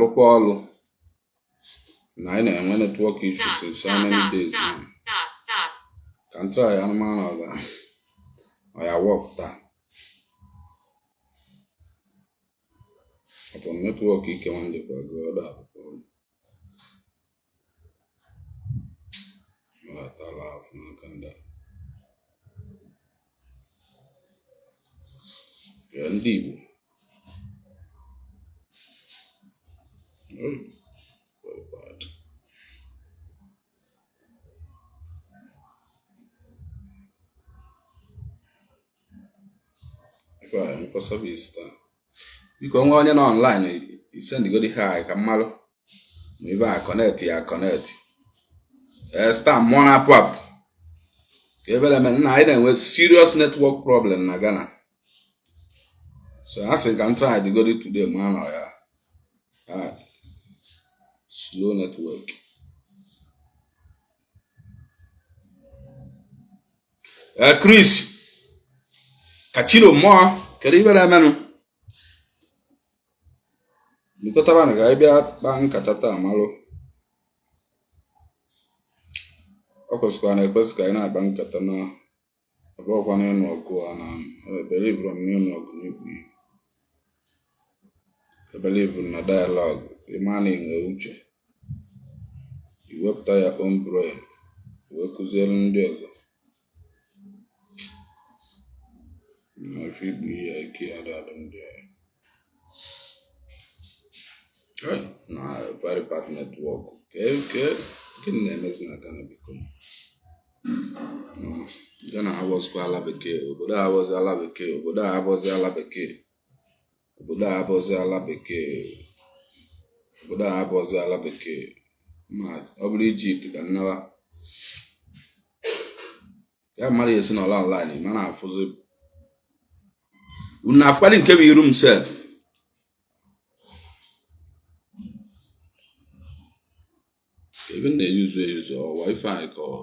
na-alụkwa ọlụ na anyị na-enwe network issues since so many days now. Ka m try anụmanụ ọ ga ọ ya work taa. Ọ bụ network ike nwa njikwa gụọ ọdọ akwụkwọ ọ atala afụ n'aka ndị a. Ee, ndị Igbo. Hey, very bad. Ife a enwekwa service taa. Biko nwa onye nọ online isendigodi hi ka mmalụ ma ife a connect ya connect. Ee, star mmụọ na-apụ apụ ka ebere mere na anyị na-enwe serious network problem na Ghana. So a sị ka m try digodi today ma nọ ya. Ah, slow network. Ee, Chris Kachiro mmụọ kedu ife na-emenụ bikọtabanụ ka anyị bịa kpaa nkata taa malụ ọ kwesịkwara na ekwesị ka anyị na-akpa nkata na ọ bụghịkwa n'ịnụ ọgụ a na ebelivụrụ m n'ịnụ ọgụ n'ikpu iyi ebelivụrụ na dialogue ịma na inwe uche iwepụta ya own brain wee kụziere ndị ọzọ na ife ikpu iyi ya ike ya dị adị ndị a. Hey, na very bad network. Ke gịnị na-emezi na Ghana biko? No, Ghana abụzikwa ala bekee, obodo a abụzi ala bekee, obodo a abụzi ala bekee, obodo a abụzi ala bekee, obodo a abụzi ala bekee. Ma ọ bụrụ Ijipt ka nnaba ya mmadụ esi n'ọla online ma na-afụzi unu afụkwadị nke bụ iru m sef. Ebe m na-eyuzu eyuzu ọ wifi ka ọ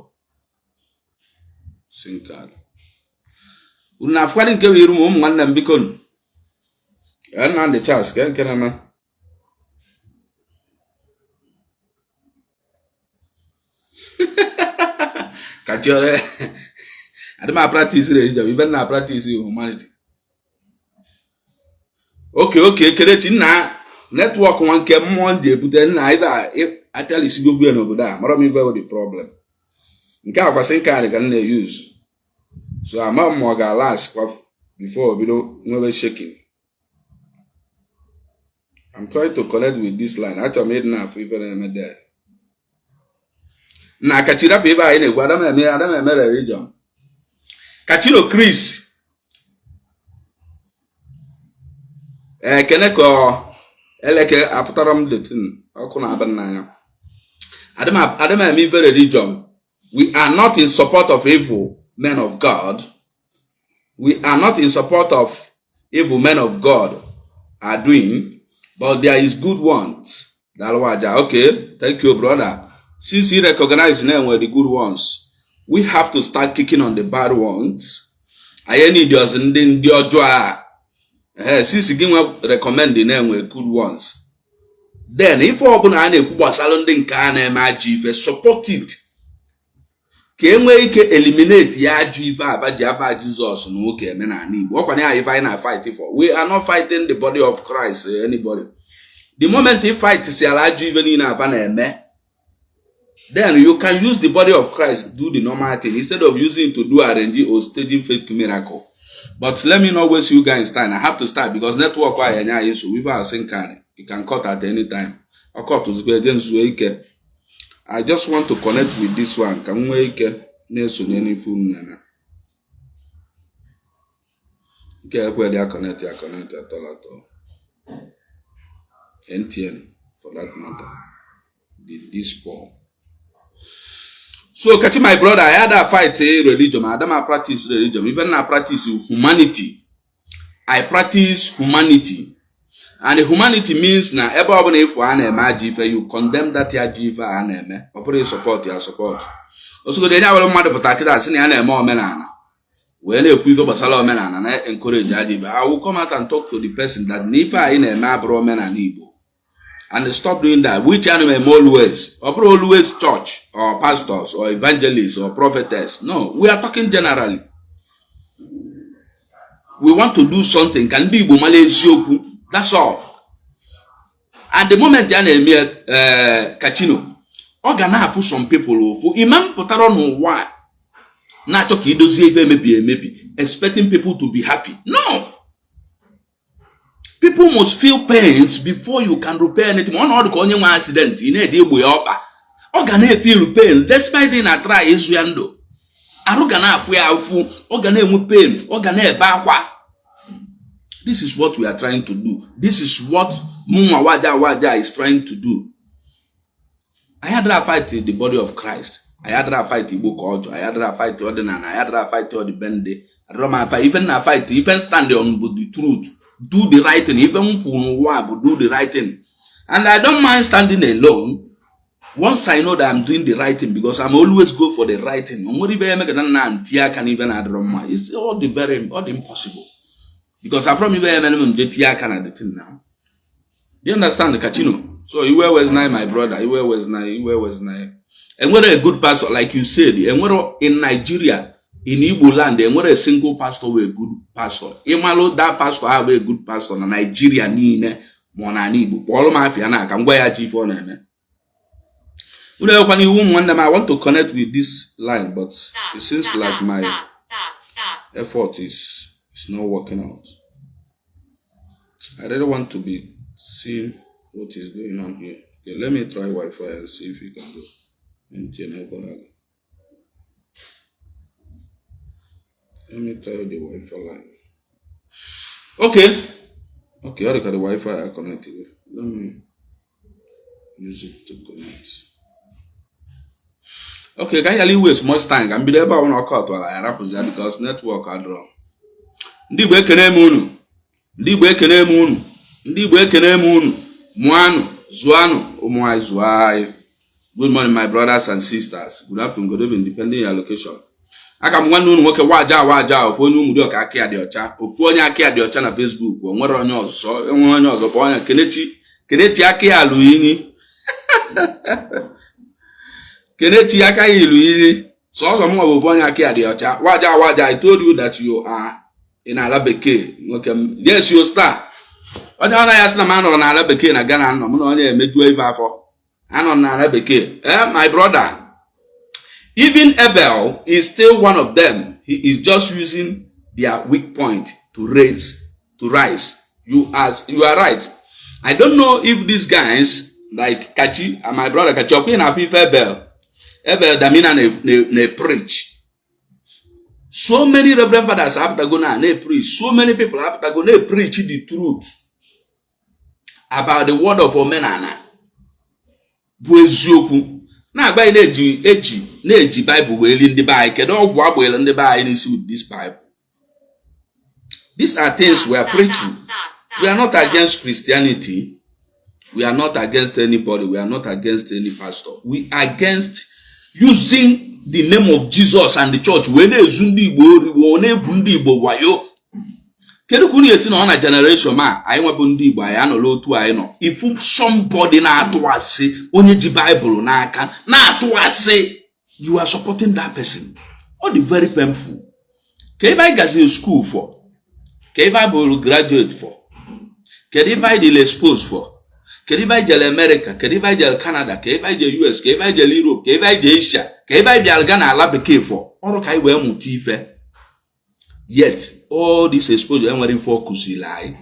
sim card. Unu na-afụkwadị nke bụ iru m ụmụ nwanne m biko nụ. Ee, Nnamdi Charles ke nke na-eme. Ka chi ọrịa adị m apractice religion, ife m na-apractice humanity. Oke oke Kelechi nna network nwa nke mmụọ ndị ebute nna ife apịalisigo ya n'obodo a mara m ife bụ the problem. Nke a kwasị nke a ka m na-eyuzu so ama m ma ọ ga-alast kwa before o bido nwebe shaking. I'm trying to connect with this line. Achọrọ m ịdị na-afụ ife na-eme there. Na Kachi rapụ ebe anyị na-ekwu adam eme adam eme religion. Kachino Chris ekene ka eleke apụtara m detin ọkụ na-aba n'anya. Adam eme ife religion. We are not in support of evil men of God. We are not in support of evil men of God are doing, but there is good ones. Daalụ Okay, thank you, brother. Since you recognize now were the good ones, we have to start kicking on the bad ones. Anyị need us ndị ndị ọjọọ a. Eh, since gị nwa recommend na-enwe good ones. Then ife ọbụla a na-ekwu gbasara ndị nke a na-eme ajọ ife, support it. Ka e nwee ike eliminate ya ajọ ife aba ji afa Jizọs na nwoke eme n'ala Igbo. Ọkwa na ya ife anyị na-fight for. We are not fighting the body of Christ, anybody. The moment you fight si ala ajọ ife niile afa na-eme, then you can use the body of Christ do the normal thing instead of using it to do arrange or staging fake miracle. But let me not waste you guys time. I have to start because network anyị enye anyị nsogbu. Ife a sim card, you can cut at any time. Ọ cut ozugbo eje nzuo ike. I just want to connect with this one ka m nwee ike na-esonye n'ife unu na-eme. Nke ekwe dị connect ya connect atọ atọ. MTN for that matter did this poor. So Kachi my brother, I had a fight religion. I don't practice religion. Even I practice humanity. I practice humanity. And humanity means na ebe ọ bụla ịfụ a na-eme ajọ ife, you condemn that ajọ ife a na-eme. Ọ bụrụ support ya support. Osogodo enye awere mmadụ pụta kịta sị na ya na-eme omenala wee na-ekwu ife gbasara omenala na encourage ajọ ife. I will come out and talk to the person that na ife anyị na-eme abụrụ omenala Igbo. And stop doing that, which ana m always. Ọ bụrụ always church or pastors or evangelists or prophetess. No, we are talking generally. We want to do something ka ndị Igbo mara eziokwu. That's all. And the moment a na-eme kachino, ọ ga na-afụ some people ụfụ. Ịma pụtara n'ụwa na-achọ ka idozie ife emebi emebi, expecting people to be happy. No, people must feel pains before you can repair anything. Ọ na ọdụ ka onye nwe accident, ị na-eji egbo ya ọkpa, ọ ga na-efeel pain despite ị na-try ịzụ ya ndụ. Arụ ga na-afụ ya afụ, ọ ga na-enwe pain, ọ ga na-ebe akwa. This is what we are trying to do. This is what mụnwa Waja Waja is trying to do. Anyị adịra fight the body of Christ. Anyị adịra fight Igbo ka ọjọọ. Anyị adịra fight ọdịnala. Anyị adịra fight ọdịbendị. Adịrọ m fight ife na fight. Ife stand on bụ the truth. Do the right thing. Ife m kwuru n'ụwa bụ do the right thing, and I don't mind standing alone once I know that I'm doing the right thing, because I'm always go for the right thing. O nwere ibe ya emekata na ntinye aka n'ibe na-adịrọ mma. It's all the very all the impossible, because afrom ibe ya emere m nje tinye aka na the thing now. Do you understand, Kachino? So iwe wezna, my brother, iwe wezna, iwe wezna. Enwere a good pastor, like you said, enwere in Nigeria, in Igbo land, enwere a single pastor wee good pastor. Ịmalụ that pastor ahụ a good pastor na Nigeria niile ma ọ n'ala Igbo, kpọọrọ m afịa na aka ngwa ya ji ife ọ na-eme. Unu ekwana iwu ụmụ nwanne m. I want to connect with this line, but it seems like my effort is not working out. I really want to be seeing what is going on here. Okay, let me try Wi-Fi and see if you can go. MTN Ekwalaga. Let me try the Wi-Fi line. Okay. Okay, I got the Wi-Fi I connected. Let me use it to connect. Okay, ka anyị ghara waste much time, ka m bido ebe ọ bụla ọkụ ọtụara ya rapụzi ya because network adịrọ. Ndị Igbo, ekene m unu. Ndị Igbo, ekene m unu. Ndị Igbo, ekene m unu. Mụanụ, zụanụ, ụmụ anyị zụọ anyị. Good morning, my brothers and sisters. Good afternoon, good evening, depending on your location. Aka m nwanne unu nwoke Waja Waja, ofu onye Ụmụdịọka aka ya dị ọcha, ofu onye aka ya dị ọcha na Facebook. O nwere onye ọzọ, enwe onye ọzọ, kpọọ onye Kenechi. Kenechi aka ya alụ inyi. Kenechi aka ya ilu inyi. Sọọsọ m nwa bụ ofu onye aka ya dị ọcha. Waja Waja, I told you that you are in ala bekee, nwoke m. Yes, you star. Onye ọ naghị asị na m anọrọ n'ala bekee na Ghana nọ m na onye emejuo ife afọ. Anọ m n'ala bekee. Eh, my brother, even Abel is still one of them. He is just using their weak point to rise. You are right. I don't know if these guys like Kachi and my brother Kachi Okwe na Afife Abel, Abel Damina na preach. So many reverend fathers apụtago na na preach. So many people apụtago na preach the truth about the word of omenala bụ eziokwu na-agba anyị na-eji eji na-eji Bible wee ri ndị be anyị. Kedu ọgwụ agbanyere ndị be anyị n'isi with this Bible? These are things we are preaching. We are not against Christianity. We are not against anybody. We are not against any pastor. We are against using the name of Jesus and the church wee na-ezu ndị Igbo ori, wee na-egwu ndị Igbo wayo. Kedu ka unu esi na ọ na generation a anyị nwebụ ndị Igbo anyị anọla otu anyị nọ, ifu somebody na-atụ asị, onye ji Baịbụl n'aka na-atụ asị, you are supporting that person? Ọ dị very painful. Ka ebe anyị gaziri school for, ka ebe anyị bụrụ graduate for, kedu ife anyị dịrị expose for, kedu ife anyị jere America, kedu ife anyị jere Canada, ka ebe anyị jere US, ka ebe anyị jere Europe, ka ebe anyị jere Asia, ka ebe anyị bịara gaa n'ala bekee for ọrụ ka anyị wee mụta ife? Yet all this exposure enwere ife ọ kụziri anyị.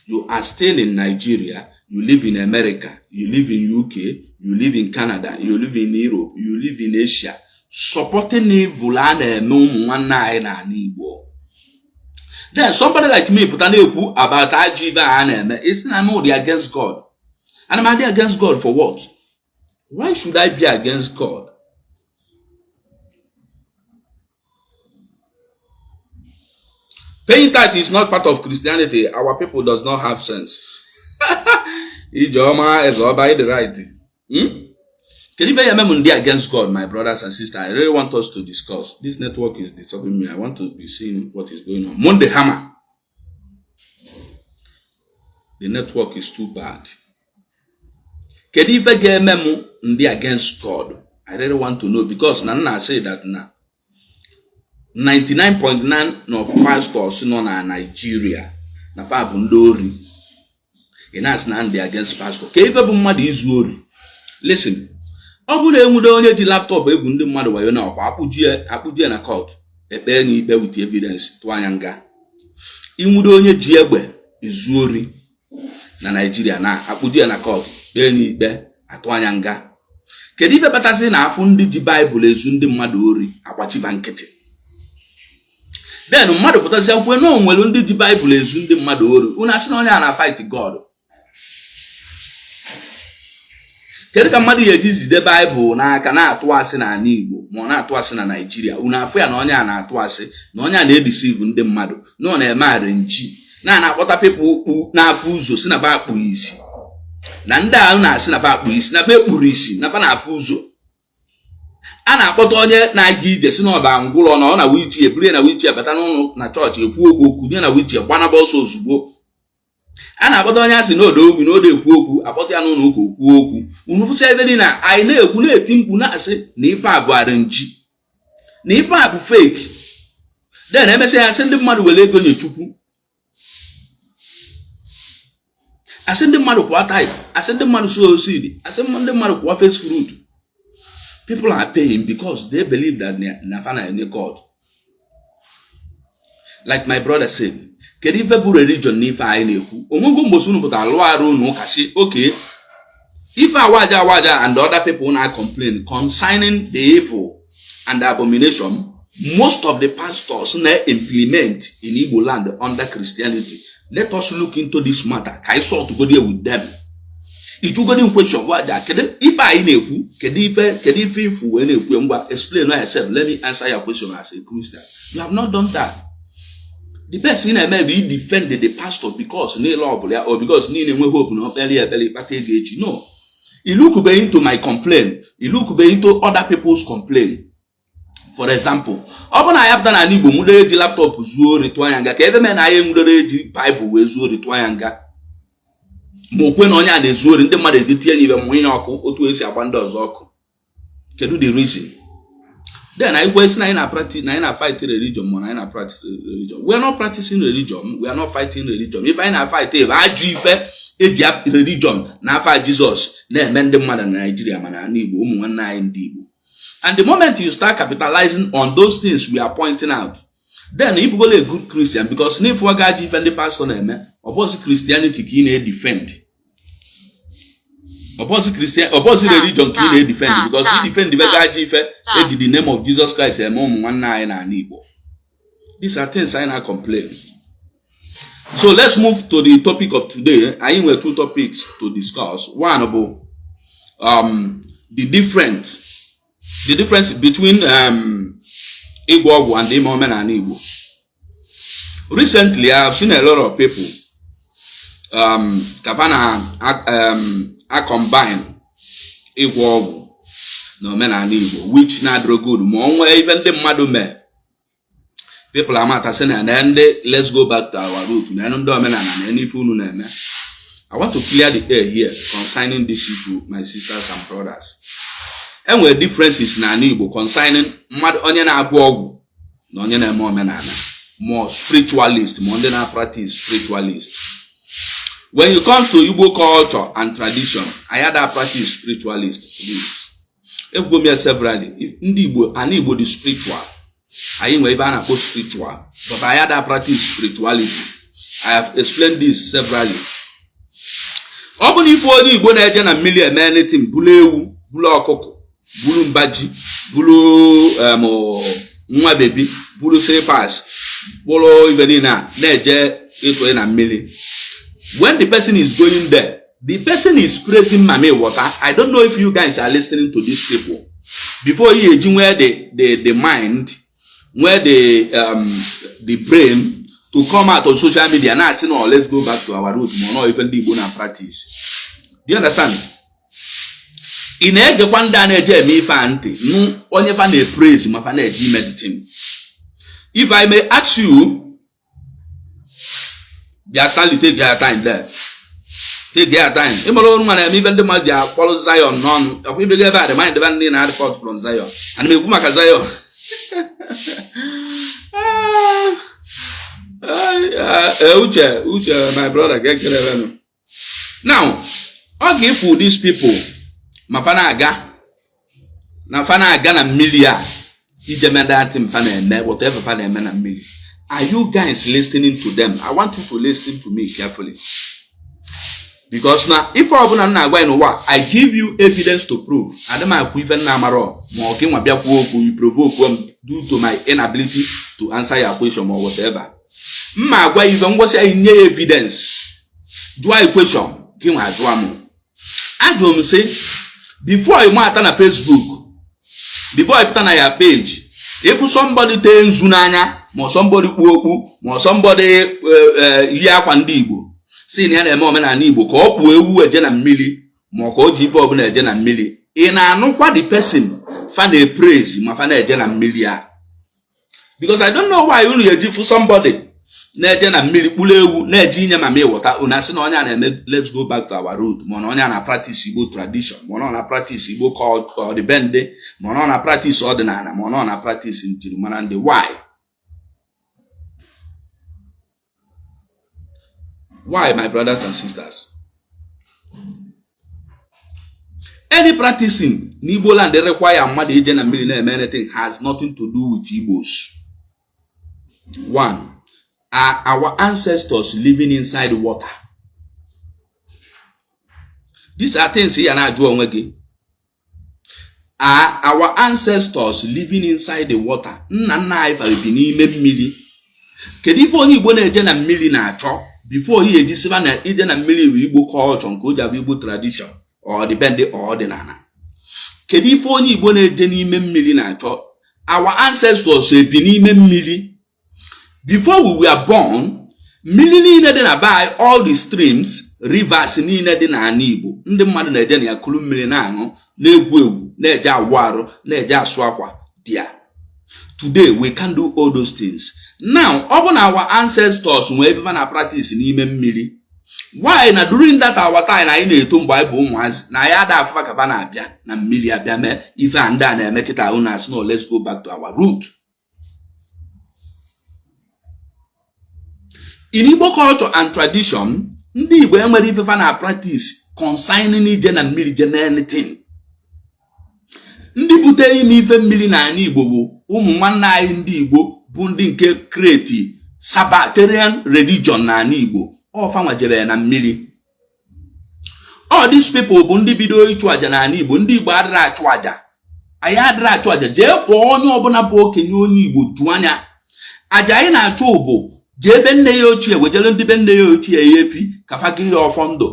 You are still in Nigeria. You live in America, you live in UK, you live in Canada, you live in Europe, you live in Asia, supporting evil a na-eme ụmụ nwanne anyị n'ala Igbo. Then somebody like me pụta na-ekwu about ajọ ibe a na-eme, isi na m dị against God. And I'm against God for what? Why should I be against God? Paying tithe is not part of Christianity. Our people does not have sense. Ijeọma eze ọba, ịdị right. Hmm? Kedu ife ya eme m ndị against God? My brothers and sisters, I really want us to discuss. This network is disturbing me. I want to be seeing what is going on. Monday Hammer. The network is too bad. Kedu ife ga-eme m ndị against God? I really want to know, because na nna say that na 99.9 of pastors nọ na Nigeria na fa bụ ndị ori. Ị na-asị na ndị against pastor, ka ife bụ mmadụ izu ori? Listen, ọ bụrụ na enwude onye ji laptop egwu ndị mmadụ wayo na ọkwa akpụjie na court, ekpe ya ikpe with evidence, tụọ anya nga. Inwude onye ji egbe ezu ori na Naijiria na akpụjie na court, kpee ya ikpe, atụ anya nga. Kedu ife kpatasị na afụ ndị ji Baịbụl ezu ndị mmadụ ori, agbachiba nkịtị? Then mmadụ pụtasịa kwe na onwere ndị ji Baịbụl ezu ndị mmadụ ori, unu asị na onye a na fight God. Kedu ka mmadụ ga-eji jide Baịbụl n'aka na-atụ asị n'ala Igbo, ma ọ na-atụ asị na Naijiria, unu afụ ya na onye a na-atụ asị, na onye a na-edeceive ndị mmadụ, na ọ na-eme arrange na na-akpọta people kpu n'afọ ụzọ, si na fa akpụ isi, na ndị a na-asị na fa akpụ isi, na fa ekpuru isi, na fa na-afụ ụzọ. A na-akpọta onye na-aga ije, si na ọba ngwụrọ, na ọ na wheelchair, eburu ya na wheelchair bata n'ụlọ na chọọchị, ekwu okwu, okwu nye na wheelchair, gbanaba ọsọ ozugbo. A na-akpọta onye asị na odo ogbi na odo ekwu okwu, akpọta ya n'ụlọ ụka, okwu okwu. Unu fụsị ebe dị na anyị na-ekwu, na-eti mkpu, na-asị na ife a bụ arrange, na ife a bụ fake. Then emesịa ya, sị ndị mmadụ were ego nye Chukwu, asị ndị mmadụ kwụọ tithe, asị ndị mmadụ sow seed, asị ndị mmadụ kwụọ first fruit. People are paying because they believe that na fa na-enye God. Like my brother said, kedu ife bụ religion n'ife anyị na-ekwu? Onwego mgbe unu pụtara lụọ arụ unu ụka, sị okay, ife awaja awaja and other people na complain concerning the evil and the abomination most of the pastors na implement in Igbo land under Christianity. Let us look into this matter ka anyị sort godi with them. Ijugodi question gwaja, kedu ife anyị na-ekwu? Kedu ife, kedu ife ifu wee na-ekwu? Ngwa, explain yourself, let me answer your question as a Christian. You have not done that. The best ị na-eme bụ i defend the pastor because niile ọ bụla ya, or because niile enwe hope na okpere ya ekpere ịkpata ego echi. No, you look into my complaint, you look into other people's complaint. For example, ọ bụ na ya pụta n'ala Igbo nwudere eji laptop zuo ori, tụọ ya nga, ka ebe mee na anyị enwudere eji Baịbụl wee zuo ori, tụọ ya nga, ma okwe na onye a na-ezu ori, ndị mmadụ eji tinye ya ibe mụnye ya ọkụ otu esi agba ndị ọzọ ọkụ. Kedu the reason? Then anyị kwesị na anyị na practice, na anyị na fight religion, ma na anyị na practice religion. We are not practicing religion, we are not fighting religion. Ife anyị na fight ebe ajọ ife eji religion na afa Jizọs na-eme ndị mmadụ na Naijiria, mana n'ala Igbo, ụmụ nwanne anyị ndị Igbo. And the moment you start capitalizing on those things we are pointing out, then ị bụgola a good Christian, because n'ịfụ ga ajọ ife ndị pastor na-eme, ọ bụzi Christianity ka ị na-edefend, ọ bụzi Christian, ọ bụzi religion ka ị na-edefend, because i defend be ajọ ife eji the name of Jesus Christ eme ụmụ nwanne anyị n'ala Igbo. These are things anyị na-complain. So let's move to the topic of today. Anyị nwere two topics to discuss. One bụ the difference between ịgwọ ọgwụ and ime omenala Igbo. Recently, I have seen a lot of people ka fa na a combine ịgwọ ọgwụ na omenala Igbo, which na-adịrọ good. Ma ọ nwee ife ndị mmadụ mee, people amata sị na ndị let's go back to our root, na ndị omenala na ife unu na-eme. I want to clear the air here concerning this issue, my sisters and brothers. E nwere differences n'ala Igbo concerning mmadụ onye na-agwọ ọgwụ na onye na-eme omenala, ma spiritualist, ma ndị na-practice spiritualist. When it comes to Igbo culture and tradition, anyị ada practice spiritualist. Please, ekwugo m ya severally, ndị Igbo, ana Igbo dị spiritual, anyị nwere ebe a na-akpọ spiritual, but anyị ada practice spirituality. I have explained this severally. Ọ bụ na ife onye Igbo na-eje na mmiri eme anything, bulu ewu, bulu ọkụkọ, bulu mbaji, bulu nwa baby, bulu slippers, bulu ibe niile a na-eje ịtụ na mmiri, when the person is going there, the person is praising mami water. I don't know if you guys are listening to these people. Before you eji nwee the mind, nwee the brain to come out on social media na-asị no, let's go back to our root, ma ọ nọ ife ndị Igbo na practice. Do you understand? Ị na-egekwa ndị a na-eje eme ife a ntị, nụ onye fa na-epraise ma fa na-eje ime the thing. If I may ask you, bịa, Stanley, take your time there. Take your time. Ịmara ọrụ nwa na-eme ibe ndị mmadụ ji akpọrọ Zion n'ọnụ. Ọkwa ibego ebe a dị mind ebe ndị na-adịpọt from Zion. Ana m ekwu maka Zion. Uche, Uche, my brother, get get. Now, ọ ga-efu these people ma fa na-aga na fa na-aga na mmiri a ije mee that thing fa na-eme, whatever fa na-eme na mmiri. Are you guys listening to them? I want you to listen to me carefully. Because na ife ọbụla m na-agwa ya n'ụwa, I give you evidence to prove. Adị m akwu ife nna amarọ ma ọ gị nwa bịa kwuo okwu, you provoke m due to my inability to answer your question or whatever. M ma agwa ife ngwasị anyị nye ya evidence. Jụọ ya question, gị nwa jụọ m. Ajụrụ m sị, before ị mata na Facebook, before ị pụta na ya page, ịfụ somebody tee nzu n'anya, ma somebody kpuo okpu, ma somebody yi akwa ndị Igbo, si na ya na-eme omenala Igbo, ka ọ kpuo ewu eje na mmiri, ma ọ ka o ji ife ọbụla eje na mmiri, ị na-anụkwa the person fa na-epraise ma fa na-eje na mmiri a? Because I don't know why unu ga-eji fụ somebody na-eje na mmiri kpụrụ ewu na-eje inye mama ịwọta, unu asị na onye a na-eme "Let's go back to our root", ma na onye a na practice Igbo tradition, ma na ọ na practice Igbo ka ọdịbendị, ma na ọ na practice ọdịnala, ma na ọ na practice njirimara ndị. Why, my brothers and sisters? Any practicing n'Igbo land require mmadụ ije na mmiri na-eme anything has nothing to do with Igbos. One, are our ancestors living inside water? These are things ya na-ajụ onwe gị. Are our ancestors living inside the water? Nna nna anyị fara bi n'ime mmiri. Kedu ife onye Igbo na-eje na mmiri na-achọ before he eji sịba na ije na mmiri bụ Igbo culture, nke o ji abụ Igbo tradition or depend ọdịnala? Kedu ife onye Igbo na-eje n'ime mmiri na-achọ? Our ancestors ebi n'ime mmiri before we were born? Mmiri niile dị na be anyị, all the streams, rivers niile dị n'ala Igbo, ndị mmadụ na-eje na ya kuru mmiri na-aṅụ, na-egwu egwu, na-eje awụ arụ, na-eje asụ akwa dia. Today we can do all those things. Now, ọ bụ na our ancestors nwee ebe na practice n'ime mmiri, why na during that our time anyị na-eto, mgbe anyị bụ ụmụazị, na anyị ada afụfa kaba na-abịa na mmiri abịa mee ife a ndị a na-eme kịta, unu asị no, "Let's go back to our root"? In Igbo culture and tradition, ndị Igbo enwere ifefa na practice concerning ije na mmiri je mee anything. Ndị bute ime ife mmiri n'ala Igbo bụ ụmụ nwanne anyị ndị Igbo, bụ ndị nke create Sabbatarian religion n'ala Igbo. Ọfanwa jere na mmiri. All these people bụ ndị bido ịchụ àjà n'ala Igbo. Ndị Igbo adịrị achụ àjà. Anyị adịrị achụ àjà. Jee kpọọ onye ọbụla bụ okenye onye Igbo, jụọ anya. Àjà anyị na-achụ bụ jee ebe nne ya ochie, wejere ndị be nne ya ochie ya efi ka fa gị ya ọfọ ndụ.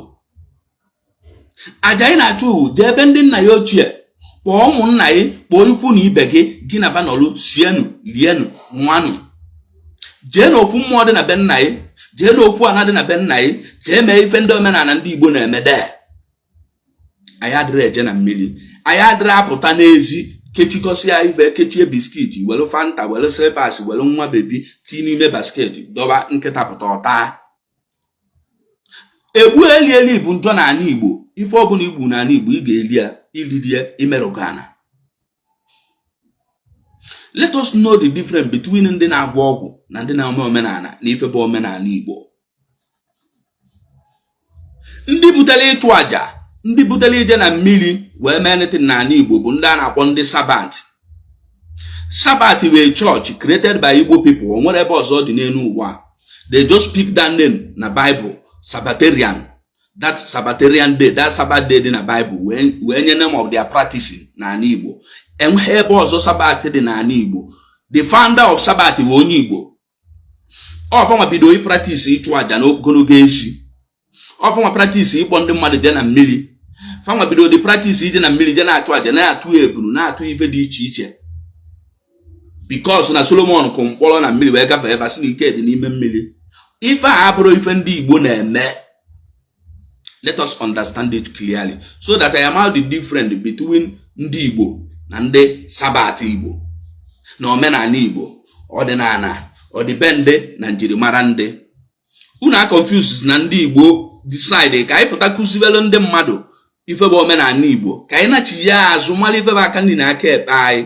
Àjà anyị na-achụ bụ jee ebe ndị nna ya ochie, kpọọ ụmụnna gị, kpọọ ikwu na ibe gị, gị na banọlụ, sienụ, lienụ, nwanụ. Jee n'okwu mmụọ dị na be nna gị, jee n'okwu ana dị na be nna gị, jee mee ife ndị omenala ndị Igbo na-eme dee. Anyị adịrị eje na mmiri. Anyị adịrị apụta n'ezi kechikọsịa ife, kechie biscuit, were Fanta, were slippers, were nwa baby tinye n'ime basket, dọba nkịta pụta ọta. Egbu eli eli bụ njọ n'ala Igbo. Ife ọbụla igbu n'ala Igbo, ị ga-eli ya, iliri ya imerụgo ana. Let us know the difference between ndị na-agwọ ọgwụ na ndị na-eme omenala na ife bụ omenala Igbo. Ndị butere ịchụ àjà, ndị butere ije na mmiri wee mee anything n'ala Igbo bụ ndị a na-akpọ ndị Sabbath. Sabbath wee church created by Igbo people. O nwere ebe ọzọ dị n'elu ụwa. They just pick that name na Bible, Sabbatarian, that Sabbatarian day, that Sabbath day dị na Bible, wee nye name of their practicing n'ala Igbo. Enweghị ebe ọzọ Sabbath dị n'ala Igbo. The founder of Sabbath bụ onye Igbo. Ọfanwa bido ịpractice ịchụ àjà n'ogologo esi. Ọfanwa practice ịkpọ ndị mmadụ jee na mmiri. Fanwa bido the practice ije na mmiri, je na-achụ àjà, na-atụ ebunu, na-atụ ife dị iche iche, because na Solomon kụ mkpọrọ na mmiri wee gafee ebe sị na ike dị n'ime mmiri. Ife a abụrụ ife ndị Igbo na-eme. Let us understand it clearly so that I am out the difference between ndị Igbo na ndị Sabbath Igbo na omenala Igbo, ọdịnala, ọdịbendị na njirimara ndị. Unu a confuse na ndị Igbo. Decide ka anyị pụta kụziwelu ndị mmadụ ife bụ omenala Igbo, ka anyị nachi ya azụ, mara ife bụ aka nri na aka ekpe anyị,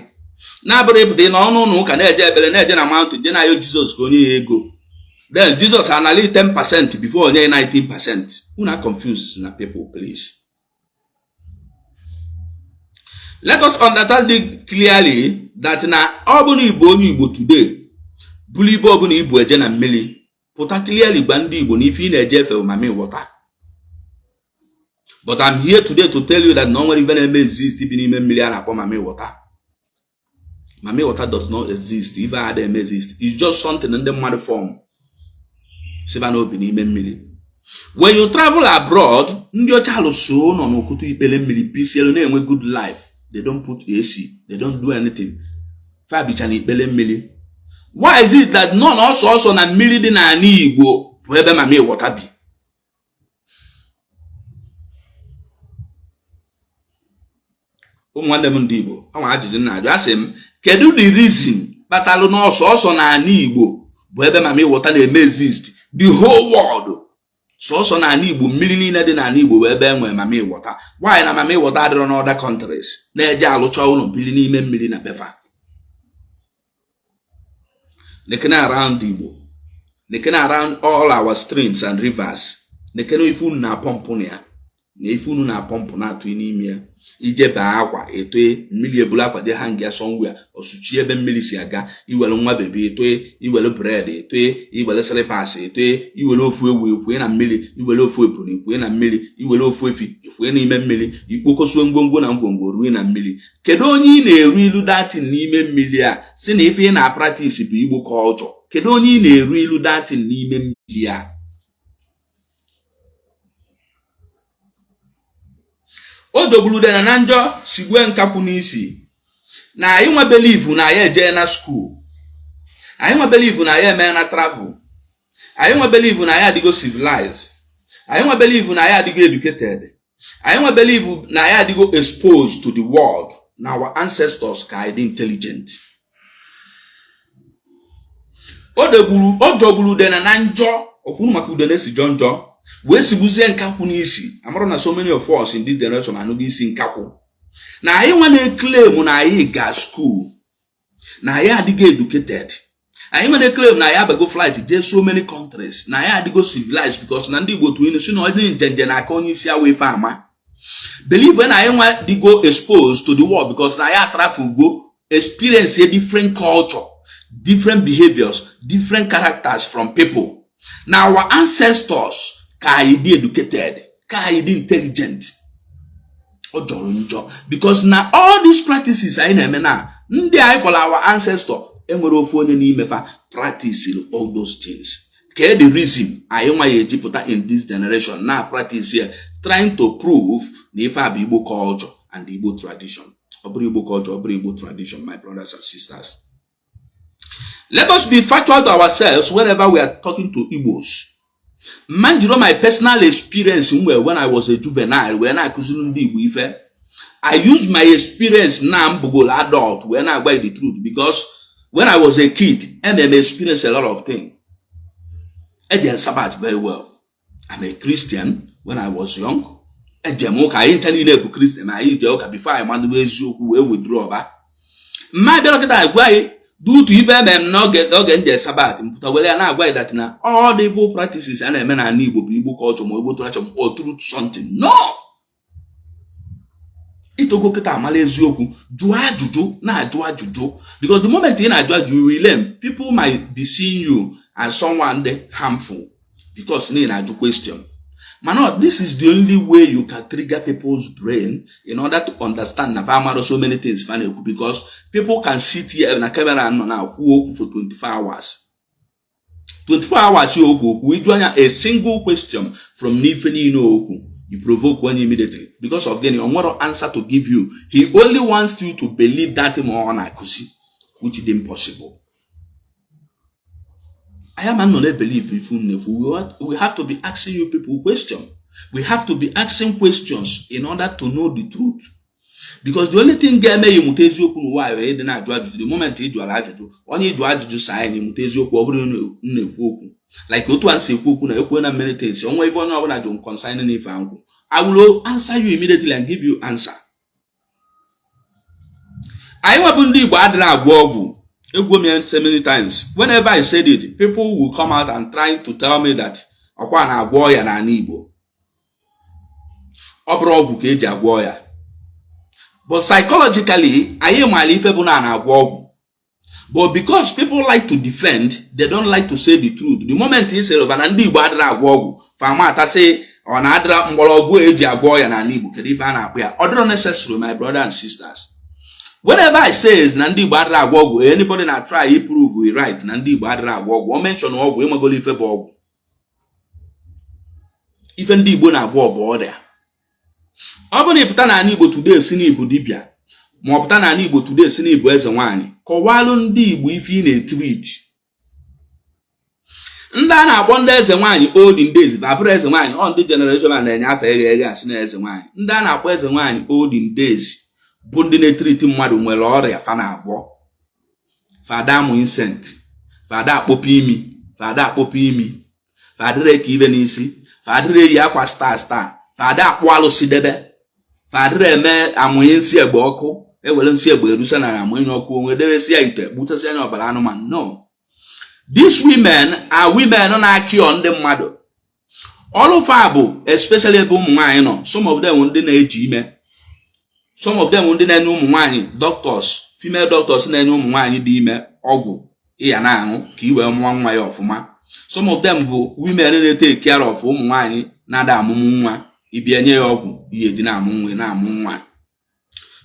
na-abụrụ ịpụta na ọnụ ụlọ ụka na-eje ekpere, na-eje na mountain, je na-ayọ Jizọs ka onye ya ego, then Jizọs anali 10% before onye 19%. Una confuse na people. Please let us understand it clearly that na ọ bụ na Igbo, onye Igbo today bụrụ ibe ọbụla ibu eje na mmiri, pụta clearly gwa ndị Igbo na ife ị na-eje efe mami water. But I'm here today to tell you that na o nwere ife na-eme exist bi n'ime mmiri a na-akpọ mami water. Mami water does not exist. Ife a eme exist, it's just something ndị mmadụ form siba n'obi n'ime mmiri. When you travel abroad, ndị ọcha alụso nọ n'okutu ikpere mmiri bisielu na-enwe good life. They don't put AC, they don't do anything. Fa bicha na ikpere mmiri. Why is it that nọ na ọsọ ọsọ na mmiri dị n'ala Igbo bụ ebe mami water bi? Ụmụ nwanne m ndị Igbo, anwa ajụjụ na-ajụ, asị m, kedu the reason kpatalụ na ọsọ ọsọ n'ala Igbo bụ ebe mami water na-eme exist? The whole world, sọsọ n'ala Igbo, mmiri niile dị n'ala Igbo bụ ebe e nwere mami water. Why na mami water adịrọ n'other countries na-eje alụcha ụlọ biri n'ime mmiri na befa? Lekene around Igbo, lekene around all our streams and rivers, lekene ife unu na-apọmpụ na ya na ife unu na-apọmpụ na-atụ n'ime ya. Ije bee akwa etoe mmiri, ebulu akwa dị hang ya somewhere, osuchi ebe mmiri si aga. Iwere nwa baby etoe, iwere bread etoe, iwere slippers etoe, iwere ofu ewu ekwue na mmiri, iwere ofu ebulu ekwue na mmiri, iwere ofu efi ekwue n'ime mmiri, ikpokosuo ngwongwo na ngwongwo rue na mmiri. Kedu onye ị na-eru ilu datin n'ime mmiri a si na ife ị na-apractice bụ Igbo culture? Kedu onye ị na-eru ilu datin n'ime mmiri a? O dogburu udene na njọ, sigbue nkakwụ n'isi. Na anyị nwa believe na anyị ejee na school, anyị nwa believe na anyị emee na travel, anyị nwa believe na anyị adịgo civilized, anyị nwa believe na anyị adịgo educated, anyị nwa believe na anyị adịgo exposed to the world, na our ancestors ka anyị dị intelligent. O jọgburu udene na njọ, okwuru maka udene si jọ njọ wee sigbuzie nkakwụ n'isi. Amara na so many of us in this generation anụgo isi nkakwụ na anyị nwa na-eclaim na anyị ga school, na anyị adịgo educated, anyị nwa na-eclaim na anyị abago flight jee so many countries, na anyị adịgo civilized, because na ndị Igbo tụrụ ilu si na onye njenje na-aka onye isi awa ife ama. Believe na anyị nwa dịgo exposed to the world, because na anyị atrafugo, experience a different culture, different behaviors, different characters from people, na our ancestors ka anyị dị educated, ka anyị dị intelligent. Ọ jọrọ njọ, because na all these practices anyị na-eme na ndị anyị kpọrọ our ancestor, enwere ofu onye n'ime fa practice all those things. Ke the reason anyị nwa ya ejipụta in this generation na practice here, trying to prove na ife a bụ Igbo culture and Igbo tradition? Ọ bụrụ Igbo culture, ọ bụrụ Igbo tradition. My brothers and sisters, let us be factual to ourselves whenever we are talking to Igbos. Mma njiro my personal experience m nwere when I was a juvenile wee na-akụziri ndị Igbo ife. I use my experience na m bụgoro adult wee na-agwa you the truth, because when I was a kid, eme m experience a lot of things. Eje Sabbath very well. I'm a Christian. When I was young, eje m ụka. Anyị ncha niile bụ Christian. Anyị jee ụka before anyị madụrụ eziokwu wee withdraw ba. Mma bịara kịta gwa anyị dutu ife eme m n'oge nje Sabbath, mpụta were ya na-agwa anyị that na all the evil practices a na-eme n'ala Igbo bụ Igbo culture ma Igbo tradition or truth something. No, itogo kịta amala eziokwu, jụọ ajụjụ, na-ajụ ajụjụ, because the moment ị na-ajụ ajụjụ, you will learn. People might be seeing you as someone dị harmful because na ị na-ajụ question, mana this is the only way you can trigger people's brain in order to understand na fa amaro so many things fa na-ekwu, because people can sit here na camera nọ na-akwu okwu for 24 hours, 24 hours ya okwu okwu, ịjụ anya a single question from n'ife niile okwu, you provoke one immediately, because of gịnị? O nwere answer to give you. He only wants you to believe that thing ọ na-akụzi, which is impossible. I am not na believe if unu we have to be asking you people question. We have to be asking questions in order to know the truth. Because the only thing ga-eme ya ịmụta eziokwu n'ụwa a wee ịdị na-ajụ ajụjụ. The moment ị jụara ajụjụ, onye ịjụ ajụjụ saa ya na ịmụta eziokwu. Ọ bụrụ na m na-ekwu okwu like otu a si ekwu okwu na ekwu na many things, onwe ife onye ọbụla jụ concerning ife ahụ, I will answer you immediately and give you answer. Anyị nwebụ ndị Igbo adịrị agwọ ọgwụ. Egwu m ya so many times. Whenever I said it, people will come out and try to tell me that ọkwa na-agwọ ọya n'ala Igbo. Ọ bụrụ ọgwụ ka eji agwọ ọya, but psychologically anyị maara ife bụ na a na-agwọ ọgwụ. But because people like to defend, they don't like to say the truth. The moment ị sịrị na ndị Igbo adịrị agwọ ọgwụ, fama atasị ọ na-adịra mgbọrọgwụ eji agwọ ọya n'ala Igbo, kedu ife a na-akpụ ya? Ọ dịrọ necessary, my brother and sisters. Whenever I say na ndị Igbo adịrị agwọ ọgwụ, anybody na try prove we right na ndị Igbo adịrị agwọ ọgwụ, o mention ọgwụ, ịmagolo ife bụ ọgwụ. Ife ndị Igbo na-agwọ bụ ọrịa. Ọ bụrụ na ị pụta n'ala Igbo today si n'Ibu dibịa, ma ọ pụta n'ala Igbo today si n'Ibu eze nwaanyị, kọwalụ ndị Igbo ife ị na-etreat. Ndị a na-akpọ ndị eze nwaanyị olden days bụ abụrụ eze nwaanyị. Ọ ndị generation a na-enye afa eghe eghe asị na eze nwaanyị. Ndị a na-akpọ eze nwaanyị olden days bụ ndị na-etreat mmadụ nwere ọrịa fa na-agwọ. Fada amụ insect, fada akpọpụ imi, fada akpọpụ imi, fadịrị eke ibe n'isi, fadịrị eyi akwa star star, fada akpụ alụsị debe, fadịrị eme amụnye nsị egbe ọkụ, ewere nsị egbe erusa na amụnye ọkụ onwe debesi ya ite gbuchasị anya ọbara anụmanụ. No, these women are women na-akịọ ndị mmadụ. Ọrụ fa bụ, especially ebe ụmụ nwaanyị nọ, some of them ndị na-eji ime, some of them ndị na-enye ụmụ nwaanyị, doctors, female doctors na-enye ụmụ nwaanyị dị ime ọgwụ ịya na-aṅụ ka i wee mụọ nwa ya ọfụma. Some of them bụ women na-etake care of ụmụ nwaanyị na-ada amụmụ nwa, ịbịa nye ya ọgwụ ihe eji na-amụ nwa na-amụ nwa.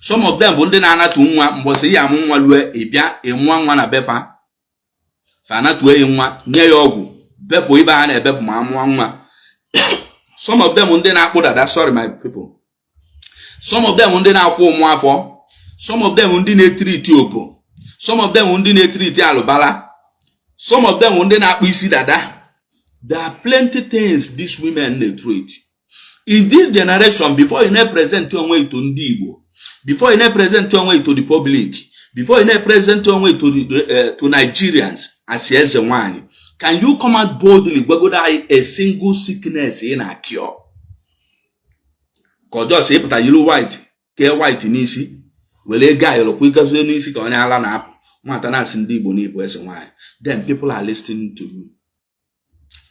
Some of them bụ ndị na-anatu nwa mbọsị ihe amụ nwa lue, ịbịa ịmụọ nwa na befa, fa anatuo ya nwa, nye ya ọgwụ bepụ ibe a na-ebepụ ma amụọ nwa. Some of them ndị na-akpụ dada, sorry my people, some of them ndị na-akwụ ụmụ afọ, some of them ndị na-etreat obo, some of them ndị na-etreat alụbala, some of them ndị na-akpụ isi dada. There are plenty things these women na-etreat. In this generation, before you na-present onwe to ndị Igbo, before you na-present onwe to the public, before you na-present onwe to Nigerians as eze nwanyị, can you come out boldly gwagodo anyị a single sickness ị na-akịọ? Ka ọ just ịpụta yiri white, kee white n'isi, were ego ayọrọ kwụgazie n'isi ka onye ala na-apụ nwata na-asị ndị Igbo na ịbụ eze nwanyị, then people are listening to you.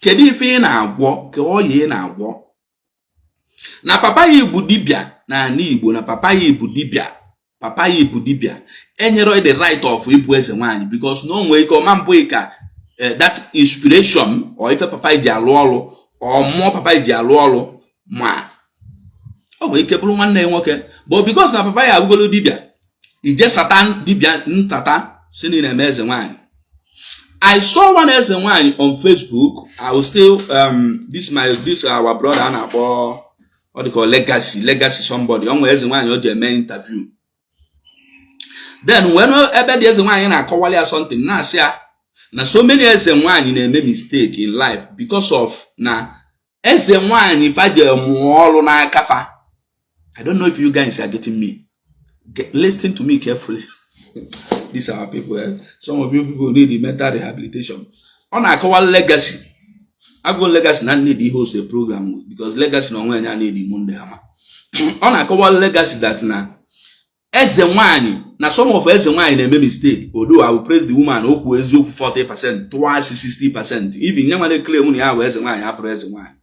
Kedu ife ị na-agwọ? Ka ọya ị na-agwọ na papa ya bụ dibịa n'ala Igbo, na papa ya bụ dibịa, papa ya bụ dibịa, enyere the right of ịbụ eze nwanyị, because na o nwere ike ọma mbụ ka that inspiration or ife papa ji alụ ọrụ or mmụọ papa ji alụ ọrụ, ma ọ nwere ike bụrụ nwanne ya nwoke. But because na papa ya abụgolo dibịa, ije satan dibịa ntata si na ị na-eme eze nwanyị. I saw one eze nwanyị on Facebook. I will still this my this our brother a na-akpọ, ọ dị ka Legacy somebody. Ọ nwere eze nwaanyị o ji eme interview. Then when ebe dị eze nwaanyị na-akọwali ya something, na-asị ya na so many eze nwaanyị na-eme mistake in life because of na eze nwaanyị fa ji mụọ ọrụ n'aka fa. I don't know if you guys are getting me. Listen to me carefully. These are our people, eh? Some of you people need the mental rehabilitation. Ọ na-akọwa Legacy agụ Legacy na need ihe ose program, because Legacy na onwe ya need Monday ama. Ọ na-akọwa Legacy that na eze nwanyị na some of eze nwanyị na-eme mistake. Although I will praise the woman, okwu eziokwu 40%, tụọ 60%, even nye nwere claim na ya bụ eze nwanyị abụrụ eze nwanyị.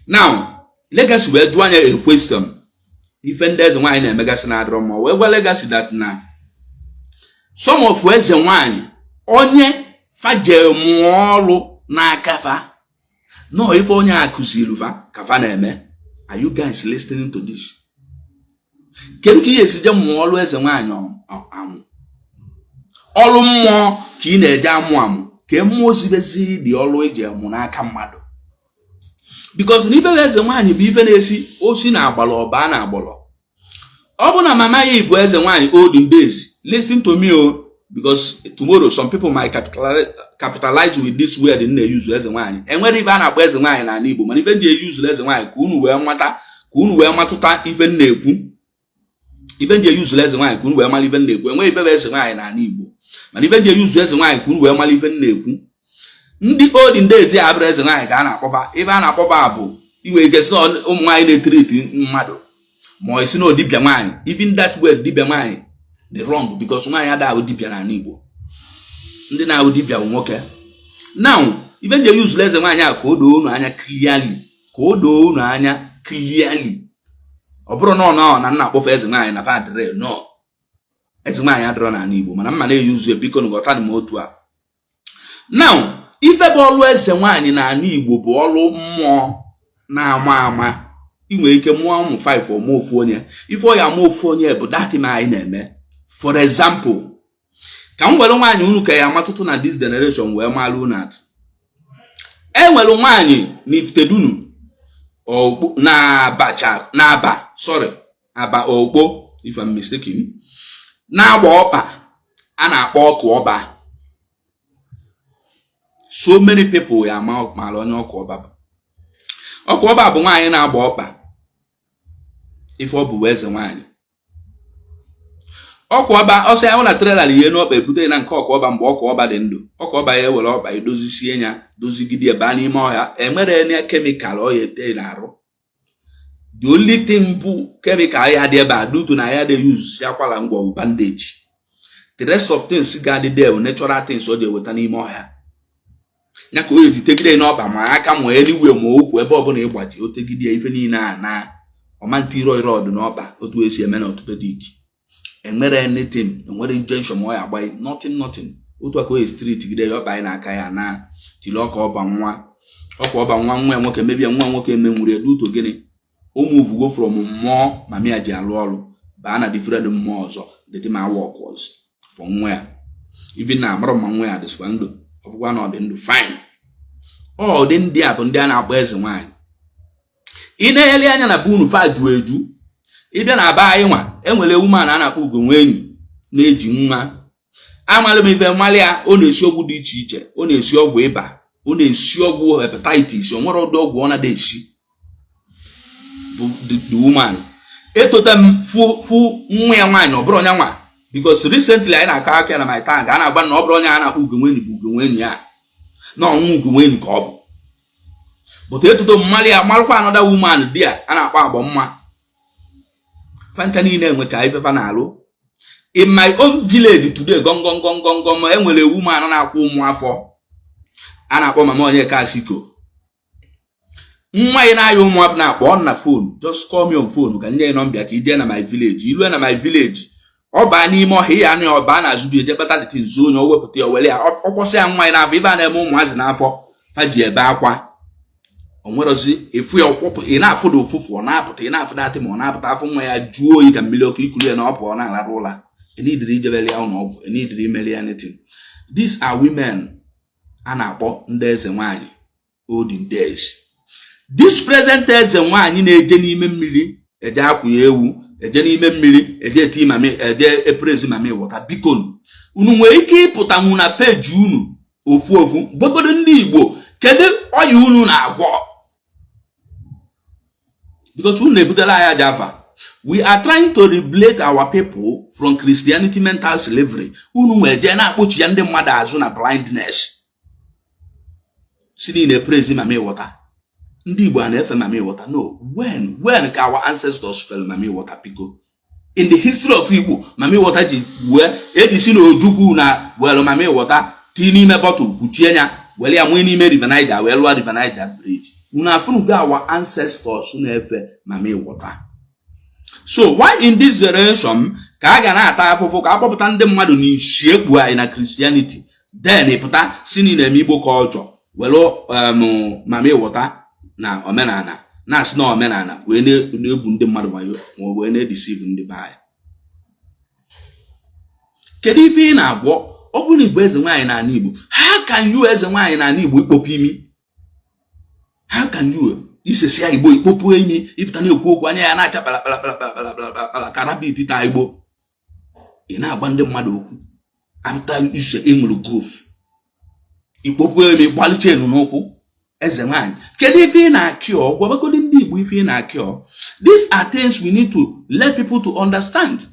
Now Legacy wee jụọ anya a question, ife ndị eze nwanyị na-emegasị na-adịrọ mma. Wee gwa Legacy that na some of eze nwanyị onye faje mụọ ọrụ n'aka fa nọọ ife onye a kụziri fa ka fa na-eme. Are you guys listening to this? Kedu ka ị ga-esi je mụọ ọrụ eze nwaanyị amụ ọrụ mmụọ ka ị na-eje amụ amụ ka mmụọ zibezi dị ọrụ eji amụ n'aka mmadụ? Because na ife eze nwaanyị bụ ife na-esi osi na agbara ọba na agbọrọ. Ọ bụ na mama ya bụ eze nwaanyị olden days. Listen to me o, because tomorrow some people might capitalize with this word m na-eyuzu, eze nwaanyị. Enwere ife a na-akpọ eze nwaanyị n'ala Igbo, mana ife ji eyuzu eze nwaanyị ka unu wee nwata, ka unu wee matụta ife m na-ekwu. Ife ndị eyuzuru eze nwaanyị ka unu wee mara ife m na-ekwu. Enweghị ife bụ eze nwaanyị n'ala Igbo, mana ife ndị eyuzu eze nwaanyị ka unu wee mara ife m na-ekwu. Ndị olden days a abụrụ eze nwaanyị ka a na-akpọba. Ife a na-akpọba bụ inwe ike si na ụmụ nwaanyị na-etiriti mmadụ, ma ọ esi na dibịa nwaanyị. Even that word dibịa nwaanyị dị wrong, because nwaanyị ada ahụ dibịa n'ala Igbo. Ndị na-ahụ dibịa bụ nwoke. Now, ife ndị eyuzuru eze nwaanyị a ka o doo unu anya clearly, ka o doo unu anya clearly, ọ bụrụ na ọ nọ na nna akpọfe eze nwaanyị na fadịrị no, eze nwaanyị adịrọ n'ala Igbo, mana mma na-eyuzu. Biko, nghọtanụ m otu a. Now, ife bụ ọlụ eze nwaanyị n'ala Igbo bụ ọlụ mmụọ na-ama ama. Ị nwere ike mụọ ụmụ 5, ọmụ ofu onye. Ife ọ ya ama ofu onye bụ datin anyị na-eme. For example, ka m were nwaanyị unu ka ya amatụtụ na this generation wee malụ unu atụ. E nwere nwaanyị na Ifitedunu na Abacha, na Aba, sorry, Aba Okpo, if I'm mistaken, na-agba ọkpa a na-akpọ Ọkụ Ọba. So many people ya ama mara onye Ọkụ Ọba bụ. Ọkụ Ọba bụ nwaanyị na-agba ọkpa. Ife ọ bụ eze nwaanyị Ọkụ Ọba, ọsọ ya hụ na trailer ihe n'ọkpa ebute na nke Ọkụ Ọba. Mgbe Ọkụ Ọba dị ndụ, Ọkụ Ọba ya ewere ọkpa edozisie ya, dozigide, baa n'ime ọhịa. Enwere ene chemical ọ ya ete n'arụ. The only thing bụ chemical ya dị ebe a due to na ya dị use akwara ngwa bụ bandage. The rest of things ga-adị there bụ natural things ọ dị eweta n'ime ọhịa ya ka o eji tegide n'ọkpa, ma aka, ma eluigwe, ma okwu, ebe ọbụla ịgbaji o tegide ife niile a na ọma ntị iro ọdụ n'ọkpa, otu esi eme na orthopedic. Enwere anything, enwere injection ma ọ ya agba, nothing, nothing. Otu aka o street gide ya ọkpa anyị n'aka ya na tili Ọka Ọba nwa, Ọka Ọba nwa, nwa ya nwoke mebie, nwa nwoke emenwuru ya duto. Gịnị? O move from mmụọ mami ya ji alụ ọrụ baa na different mmụọ ọzọ. The thing ma work was for nwa ya, even na amara ma nwa ya dịsịkwa ndụ. Ọ bụkwa na ọ dị ndụ, fine. Ọ dị ndị a bụ ndị a na-akpọ eze nwaanyị. Ị na-ele anya na be unu, fa ju eju. Ịbịa na be anyị nwa, enwere woman a na-akpọ Ugo Nwenyi, na-eji nwa amalụ m ife mmalị ya. Ọ na-esi ọgwụ dị iche iche. Ọ na-esi ọgwụ ịba, ọ na-esi ọgwụ hepatitis, o nwere ụdị ọgwụ ọ na esi bụ the woman. Etota m fụ fụ nwa ya nwaanyị, ọ bụrụ onye nwa, because recently anyị na-akọ aka na my town ka a na-agba na ọ bụrụ onye a na-akpọ Ugo Nwenyi bụ Ugo Nwenyi ya, na ọnwụ Ugo Nwenyi ka ọ bụ. But etuto mmalị ya, marụkwa another woman di ya a na-akpọ Agbọ Mma. Fanta niile enwecha ifefa na-alụ. In my own village today, gọngọngọngọngọm, enwere woman na-akwụ ụmụ afọ a na-akpọ Mama Onyeka Asiko. Nwa ya na-aya ụmụ afọ na-akpọ ọ na phone. Just call me on phone ka nye ya number ka ije na my village. Ilue na my village, ọ baa n'ime ọhịa ya anụ ya, ọ baa na azụ eje kpata dịtị nzu onye o wepụta ya, were ya ọkwọsị ya nwa ya n'afọ. Ibe a na-eme ụmụazị n'afọ fa ji ebe akwa, o nwerozi efu ya ọkwọpụ. Ị na-afụ da ụfụfụ ọ na-apụta, ị na-afụ datị ma ọ na-apụta afọ nwa ya jụọ oyi ka mmiri ọkụ. Ikuru ya na ọ pụọ na-alarụ ụla. Enidiri ijebere ya ụlọ ọgwụ, enidiri imeli ya anything. These are women a na-akpọ ndị eze nwanyị olden days. This present eze nwanyị na-eje n'ime mmiri eje akwụ ya ewu, eje n'ime mmiri eje eti mami, eje eprezi mami water. Biko, unu nwere ike ịpụtanwu na peji unu ofu ofu gwagodo ndị Igbo kedu ọya unu na-agwọ, because unu na-ebutela anyị aja afa. We are trying to liberate our people from Christianity mental slavery. Unu nwee jee na-akpọchi ya ndị mmadụ azụ na blindness si niile praise mami water. Ndị Igbo a na-efe mami water? No. When ka our ancestors fere mami water? Biko, in the history of Igbo, mami water ji wee eji si na Ojukwu na were mami water tii n'ime bottle, kwuchie ya, were ya nwee n'ime River Niger, wee lụọ River Niger Bridge. Unu afụnugo our ancestors na-efe mami water? So why in this generation ka a ga na-ata afụfụ ka akpọpụta ndị mmadụ n'isi ekpu anyị na Christianity, then pụta si na eme Igbo culture, were mami water na omenala, na-asị na omenala, wee na-egwu ndị mmadụ wayo ma wee na-edeceive ndị be anyị? Kedu ife ị na-agwọ? Ọ bụrụ na Igbo eze nwaanyị n'ala Igbo, how can you, eze nwaanyị n'ala Igbo, ikpopụ imi? How can you isesia Igbo, ikpopụ imi, ịpụta na-ekwu okwu, anya ya na-acha kpalakpalakpalakpalakpala ka rabbit taa Igbo, ị na-agba ndị mmadụ okwu after ise ịṅụrụ gof, ikpopụ imi, gbalụ chenu n'ụkwụ, eze nwaanyị? Kedu ife ị na-akị? Ọ gwabagodi ndị Igbo. Enwe ife ị na-akịọ. These are things we need to let people to understand.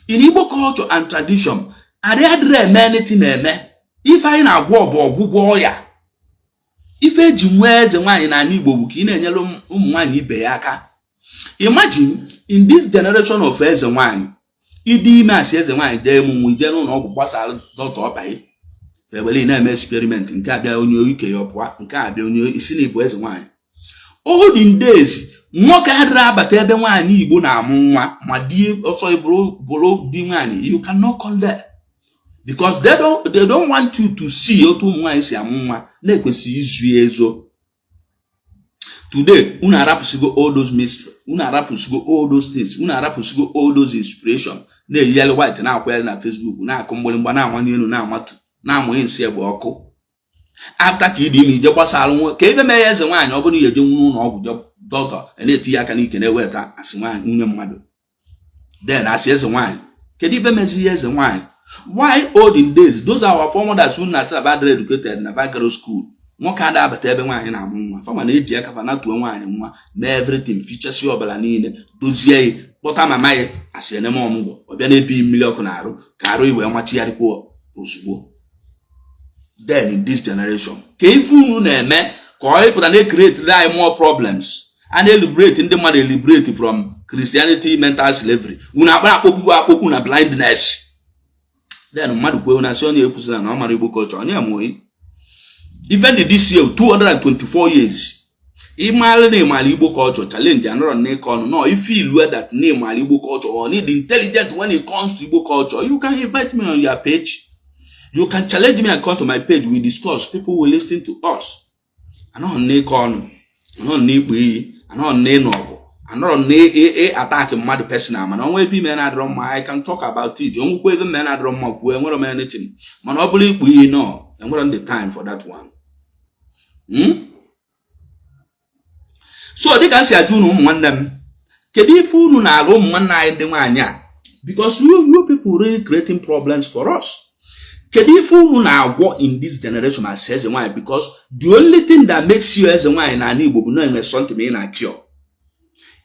In Igbo culture and tradition, adị adịrị eme anything eme. Ife anyị na-agwọ bụ ọgwụgwọ ọya. Ife eji nwee eze nwaanyị n'ala Igbo bụ ka ị na-enyere ụmụ nwaanyị ibe ya aka. Imagine, in this generation of eze nwaanyị, ịdị ime, asị eze nwaanyị jee ịmụ nwa, ije n'ụlọ ọgwụ gbasara dọkịta ọbaghị fewele na-eme experiment. Nke abịa, onye ike ya ọpụa. Nke abịa, onye isi na ịbụ eze nwaanyị. Olden days, nwoke adịrị abata ebe nwaanyị Igbo na-amụ nwa. Ma di ọsọ bụrụ bụrụ di nwaanyị, you cannot come there because they don't want you to see otu ụmụ nwaanyị si amụ nwa na-ekwesịghị izu ya ezo. Today, unu arapụsigo all those mystery, unu arapụsigo all those things, unu arapụsigo all those inspiration, na-eyigharị white, na-akwanyere na Facebook, na-akụ mgbịrịmgba, na-amanye elu, na-amatu, na-amụnye nsị egbe ọkụ. After ka ịdị ime, ije gbasara nwa ka ebe mee ya eze nwaanyị. Ọ bụrụ na eje nwụrụ ụlọ ọgwụ, dọkịta na-etinye aka n'ike, na-eweta asị nwaanyị nwunye mmadụ, then asị eze nwaanyị. Kedu ife mezi ya eze nwaanyị? Why olden days, those are our foremothers who na say about educated na vagaro school, nwoke ada abata ebe nwaanyị na-amụ nwa. Fama na-eji aka fa natuo nwaanyị nwa, mee everything, fichasị ọbara niile, dozie ya, kpọta mama ya, asị eneme ọmụgwọ. Ọ bịa na-ebi mmiri ọkụ na arụ ka arụ iwee machigharịkwa ozugbo. Then in this generation, ka ife unu na-eme ka ọ ịpụta na-ecreate anyị more problems. A na-eliberate ndị mmadụ, eliberate from Christianity, mental slavery. Unu akpara akpọkpu akpọkpu na blindness. Then mmadụ kwuo na asị onye ekwusịra na ọ mara Igbo culture, onye amụghị. Even the this year 224 years, ịmara na ịmara Igbo culture, challenge anọrọ n'ịkọ ọnụ. No, if you that na ịmara Igbo culture or need intelligent when it comes to Igbo culture, you can invite me on your page, you can challenge me and come to my page, we discuss, people will listen to us. Anọghị n'ịkọ ọnụ, anọghị n'ikpu iyi, anọghị n'ịnụ ọgụ, anọrọ na attack mmadụ personal. Mana ọnwa ebe ime na-adịrọ mma, I can talk about it. Onwekwa ebe mme na-adịrọ mma, kwuo. Enwere m anything, mana ọ bụrụ ikpu iyi, no, enwere the time for that one. So dịka m si ajụ unu, ụmụ nwanne m, kedu ife unu na-alụ ụmụ nwanne anyị ndị nwaanyị a? Because you people really creating problems for us. Kedu ife unu na-agwọ in this generation as eze nwaanyị? Because the only thing that makes you eze nwaanyị n'ala Igbo bụ na enwe something ị na-cure.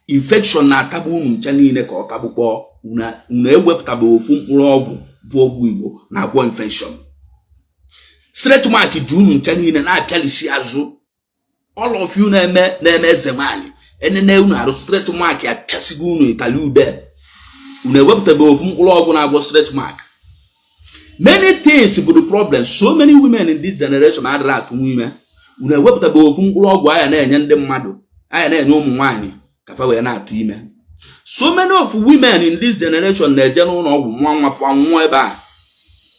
Infection na-atagbu unu ncha niile ka ọ tagbukpọọ unu. Ewepụtabe ofu mkpụrụ ọgwụ bụ ọgwụ Igbo na-agwọ infection. Stretch mark ji unu ncha niile na-apịalisi azụ. All of you na-eme eze nwaanyị, enene unu arụ, stretch mark apịasịgo unu itali ude. Unu ewepụtabe ofu mkpụrụ ọgwụ na-agwọ stretch mark. Many things bụ the problem. So many women in this generation adịrị atụnwu ime. Unu ewepụtabe ofu mkpụrụ ọgwụ anya na-enye ndị mmadụ, anya na-enye ụmụ nwaanyị ka fa wee na-atụ ime. So many of women in this generation na-eje n'ụlọ ọgwụ nwa nwa pụọ nwụọ ebe a.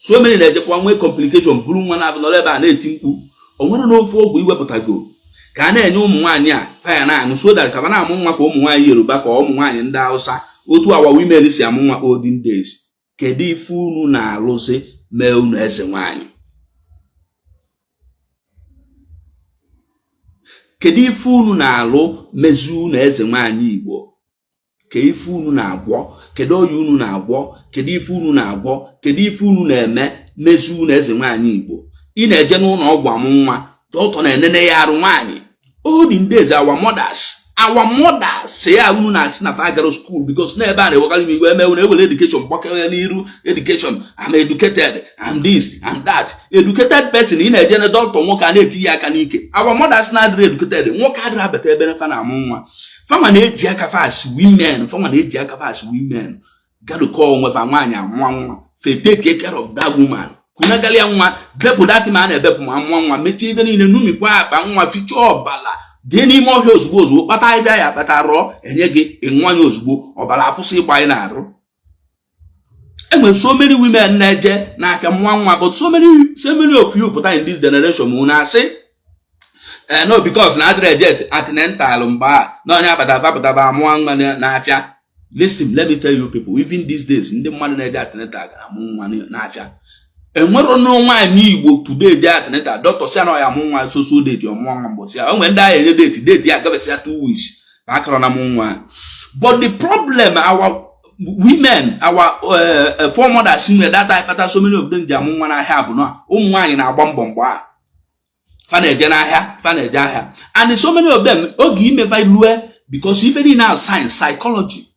So many na-ejekwa nwee complication, buru nwa na nọrọ ebe a na-eti mkpu. O nwere n'ofu ọgwụ iwepụtago ka a na-enye ụmụ nwaanyị a faya na-aṅụ so that ka fa na-amụ nwa ka ụmụ nwaanyị Yoruba, ka ụmụ nwaanyị ndị Hausa, otu our women si amụ nwa olden days? Kedu ife unu na-alụzi mee unu eze nwaanyị? Kedu ife unu na-alụ mezi unu eze nwaanyị Igbo? Ka ife unu na-agwọ? Kedu oyi unu na-agwọ? Kedu ife unu na-agwọ? Kedu ife unu na-eme mezi unu eze nwaanyị Igbo? Ị na-eje n'ụlọ ọgwụ amụ nwa, dọkịta na-enene ya arụ nwaanyị. Olden days, our mothers say ya unu na-asị na fa gara school, because na ebe a na-ewekarị m iwe eme unu ewere education gbakere n'iru. Education, I'm educated, I'm this, I'm that. Educated person, ị na-eje na dọkịta nwoke a na-etinye aka n'ike. Our mothers na-adịrị educated, nwoke adịrị abata ebe fa na-amụ nwa. Fanwa na-eji aka fa as women, fanwa na-eji aka fa as women gadụkọ onwe fa. Nwaanyị amụọ nwa, fe take care of that woman, kunagali ya nwa, bepụ that ma a na-ebepụ ma nwa nwa, mechie ibe niile, numikwa akpa nwa, fichaa ọbala dị n'ime ọhịa ozugbo ozugbo, kpata ahịhịa ya akpata, rụọ, enye gị ịnwanya ozugbo, ọbara akwụsị ịgba anyị na-arụ. Enwere so many women na-eje n'afịa nwa nwa, but so many of you pụta in this generation mụ na-asị, eh, no, because na adịrị eje antenatal mgbe a na onye akpata fapụtaba amụọ nwa n'afịa. Listen, let me tell you people, even these days, ndị mmadụ na-eje antenatal ga-amụ nwa n'afịa. Enwero na nwaanyị Igbo today je antenatal, doctor si na ya amụ nwa so so date, ọmụọ nwa mbọsị ya. Onwe ndị ahụ enye date, date ya agabesịa 2 weeks ka akọrọ na mụ nwa. But the problem our women, our foremothers nwere that time kpata so many of them ji amụ nwa n'ahịa bụ na ụmụ nwaanyị na-agba mbọ mgbe a fa na-eje n'ahịa, fa na-eje ahịa, and so many of them, oge ime fa lue, Because ife niile a, science, psychology.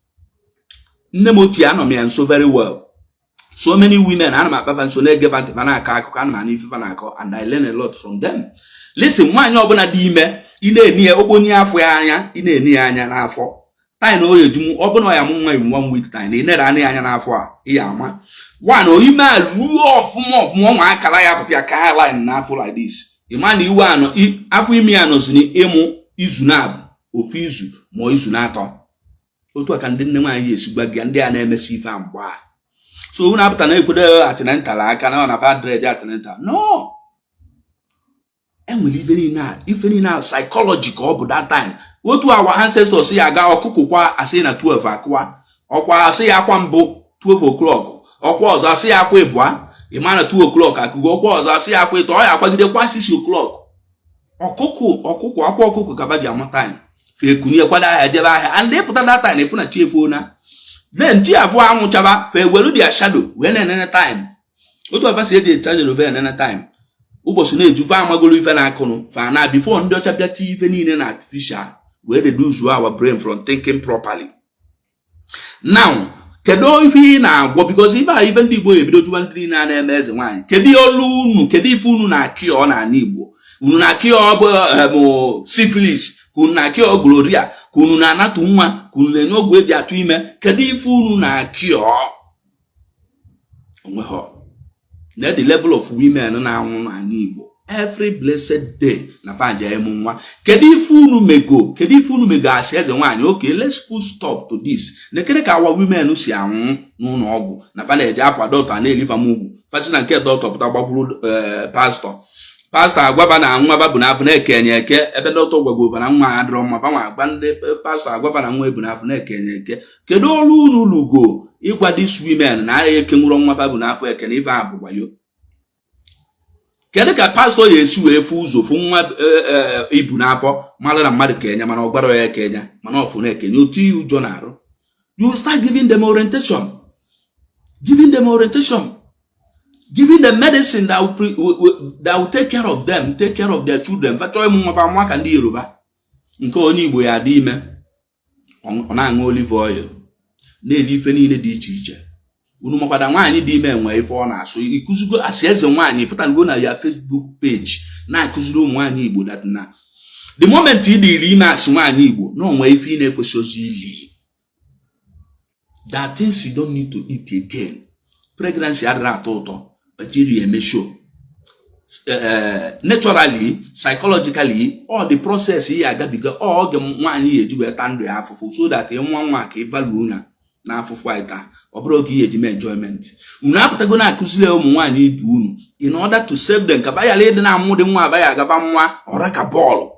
Nne m ochie, anọ m ya nso very well. So many women ana m akpafa nso, na-ege ntị, fa na-akọ akụkọ, ana m anụ ife fa na-akọ, and I learn a lot from them. Listen, nwaanyị ọbụla dị ime, ị na-eni ya ogbonye afọ ya anya, ị na-eni ya anya n'afọ time na o eju ọ bụna ya mụ nwa in one week time, na ị nere anya ya anya n'afọ a, ị ya ama one ime a ruo ọfụma ọfụma, ọnwa akara ya pụta ya ka line n'afọ like this. Ị ma na iwe anọ afọ ime ya nọzi ịmụ izu na-abụ ofu izu ma izu na-atọ. Otu a ka ndị nne nwaanyị esi gwa gị, ndị a na-emesi ife a mgbe a. So unu apụta na ekwedo antenatal aka na ọ na fa dread antenatal. No, enwere ife niile a, ife niile a psychology ka ọ bụ. That time, otu our ancestors ya aga ọkụkụ kwa, asị na 12 akụwa ọkwa, asị ya akwa mbụ 12 o'clock, ọkwa ọzọ asị ya akwa ịbụa, ịma na 2 o'clock akụgo, ọkwa ọzọ asị ya akwa ịtọ, ọ ya akwagide kwa 6 o'clock. Ọkụkụ ọkụkụ akwa ọkụkụ ka ba ji ama time fe ekunye kwado ahịa, jebe ahịa, and ịpụta that time efu na chi efuona. Then chi afụ anwụchaba, fe welu their shadow wee na-enene time. Otu afa si eji shadow wee enene time, ụbọchị na-eju, fa amagolo ife na-akụnụ fa na before ndị ọcha bịa tie ife niile na artificial wee reduce our brain from thinking properly. Now, kedu ife ị na-agwọ? Because ife a, ife ndị Igbo ebido jụwa ndị niile a na-eme eze nwaanyị, kedu olu unu? Kedu ife unu na-akị ọ n'ala Igbo? Unu na-akị ọ bụ syphilis, ka unu na-akị ọ gonorrhea, ka unu na-anatụ nwa, ka unu na-enye ọgwụ eji atụ ime? Kedu ife unu na-akị ọ onweghọ na the level of women na-anwụ n'ala Igbo every blessed day na faja ịmụ nwa? Kedu ife unu mego? Kedu ife unu mego asị eze nwaanyị? Okay, let's put stop to this. Nekere ka our women si anwụ n'ụlọ ọgwụ na fa na-eje akwa dọkịta na-elifa m ugwu, fasi na nke dọkịta pụta, gbagburu pastọ. Pastọ agwaba na nwa ba bụ n'afọ na-ekenye eke, ebe dọkịta gwagova na nwa adịrọ mma. Fanwa agba ndị pastọ agwaba na nwa ebu n'afọ na-ekenye eke. Kedu ọrụ unu lugo ịgwa these women na agha ekenwụrọ nwa ba bụ n'afọ eke na ife a bụ wayo? Kedu ka pastọ ya esi wee fụ ụzọ fụ nwa ibu n'afọ, mara na mmadụ ka enye, mana ọ gwara ya ekenye, mana ọfụ na-ekenye otu ihe ụjọ na-arụ? You start giving them orientation, giving them orientation, giving them medicine that will take care of them, take care of their children. Fa chọọ ịmụ nwa, fa nwa ka ndị Yoruba. Nke onye Igbo ya adị ime, ọ na-aṅụ olive oil, na-eli ife niile dị iche iche. Unu makwada nwaanyị dị ime nwee ife ọ na-asụ. Ịkụzigo asị eze nwaanyị, pụtago na ya Facebook page na-akụziri ụmụ nwaanyị Igbo that na the moment ị dịrị ime asị nwaanyị Igbo na onwe ife ị na-ekwesị ozi ili, that things you don't need to eat again. Pregnancy adịrị atọ ụtọ, but iri eme show. Naturally, psychologically, all the process ị agabiga ọ oge nwaanyị ya eji wee taa ndụ ya afụfụ so that nwa nwa ka ị value ya na afụfụ anyị taa. Ọ bụrụ oge ihe eji mee enjoyment, unu apụtago na-akụziri ụmụ nwaanyị ibe unu in order to save them ka bayala ịdị na-amụ dị nwa abaghị agaba nwa ọra ka bọọlụ.